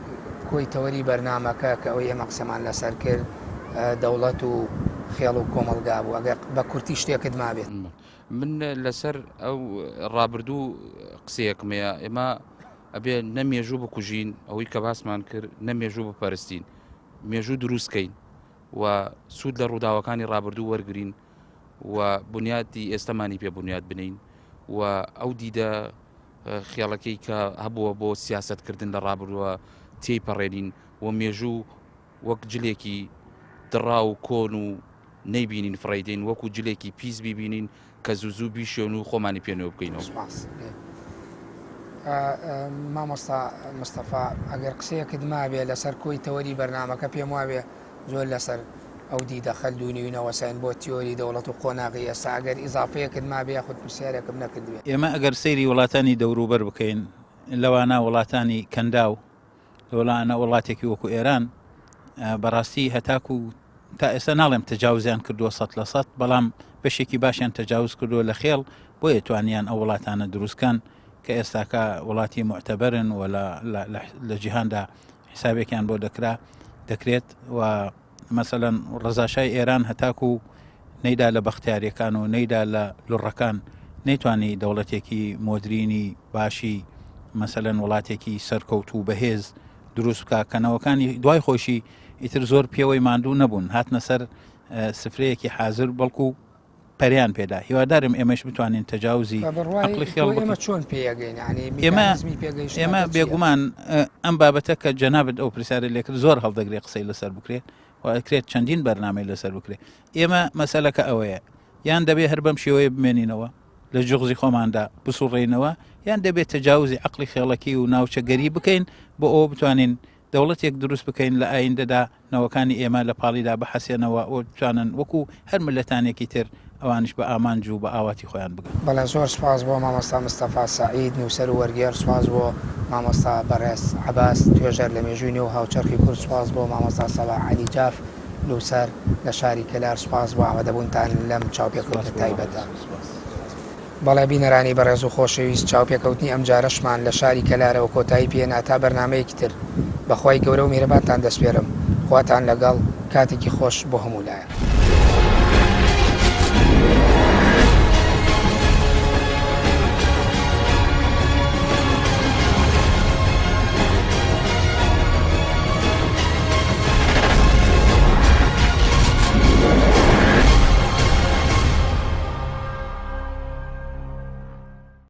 کۆی تەوەری بەرنامەکە کە ئەوەی ئێمە قسەمان لەسەر کرد دەوڵەت و خێڵ و کۆمەڵگا بوو ئەگەر بە کورتی شتێکت مابێت. من لەسەر ئەو ڕابردوو قسەیەکم هەیە ئێمە ئەبێ نە مێژوو بکوژین ئەوەی کە باسمان کرد نە مێژوو بپەرستین مێژوو دروستکەین و سوود لە ڕووداوەکانی ڕابردوو وەرگین و بنیاتی ئێستەمانی پێ بنیات بنین و ئەو دیدە خێڵەکەی کە هەبووە بۆ سیاستکردن لە ڕابردووە تێی پەڕێنین و مێژوو وەک جلێکی دڕا و کۆن و نەیبینین فڕێدەین وەکو جلێکی پیس بیبینین کە زوو زوو بیشۆن و خۆمانی پێ نوێ بکەینەوە. سوپاس مامۆستا مستەفا ئەگەر قسەیەکت مابێ لەسەر کۆی تەوەری بەرنامەکە پێم وابێ زۆر لەسەر ئەو دیدە خەلدونی و نەوەساین بۆ تیۆری دەوڵەت و قۆناغی ئێستا ئەگەر ئیزافەیەکت مابێ یاخود پرسیارێکم نەکردبێ. ئێمە ئەگەر سەیری وڵاتانی دەوروبەر بکەین لەوانە وڵاتانی کەنداو لەوانە وڵاتێکی وەکو ئێران بەڕاستی هەتاکو تا ئێستا ناڵێم تەجاوزیان کردووە سە لە سە بەڵام بەشێکی باشیان تەجاوز کردووە لە خێڵ بۆیە توانیان ئەو وڵاتانە دروستکەن کە ئێستاکە وڵاتی معتەبەرن و لە جیهاندا حسابێکیان بۆ دەکرا دەکرێت و مەسەلەن ڕەزاشای ئێران هەتاکو نەیدا لە بەختیاریەکان و نەیدا لە لوڕەکان نەیتوانی دەوڵەتێکی مۆدرینی باشی مەسەلەن وڵاتێکی سەرکەوت و بەهێز دروست بکە کەنەوەکانی دوای خۆشی ئیتر زۆر پێوەی ماندوو نەبوون هاتنە سەر سفرەیەکی حاضر بەڵکو پەرەیان پێدا هیوادارم ئێمەش بتوانین تەجاوزی عەقڵی خێڵ بکەین. ئێمە چۆن پێیەگەین یعنی ئێمە میکانیزمی پێگەیشتنەکە ئێمە چییە؟ بێگومان ئەم بابەتە کە جەنابت ئەو پرسیارە لێکرد زۆر هەڵدەگرێ قسەی لەسەر بکرێت و ئەکرێت چەندین بەرنامەی لەسەر بکرێت ئێمە مەسەلەکە ئەوەیە یان دەبێ هەر بەم شێوەیە بمێنینەوە لە جوغزی خۆماندا بسوڕێینەوە یان دەبێت تەجاوزی عەقڵی خێڵەکی و ناوچەگەری بکەین بۆ ئەوە بتوانین دەوڵەتێک دروست بکەین لە ئایندەدا نەوەکانی ئێمە لە پاڵیدا بحەسێنەوە و بتوانن وەکو هەر میللەتانێکی تر ئەوانیش بە ئامانج و بە ئاواتی خۆیان بگەن. بەڵێ زۆر سوپاس بۆ مامۆستا مستەفا سەعید نووسەر و وەرگێڕ، سوپاس بۆ مامۆستا بەڕێز عەباس توێژەر لە مێژووی نوێ و هاوچەرخی کورد، سوپاس بۆ مامۆستا سەڵاح عەلی جاف نووسەر لە شاری کەلار، سوپاس بۆ ئامادەبوونتان لەم چاوپێکەوتنە تایبەتە. بەڵێ بینەرانی بەڕێز و خۆشەویست چاوپێکەوتنی ئەمجارەشمان لە شاری کەلارەوە کۆتایی پێهێنا تا بەرنامەیەکی تر بەخوای گەورە و میهرەبانتان دەسپێرم خواتان لەگەڵ کاتێکی خۆش بۆ هەموو لایەک.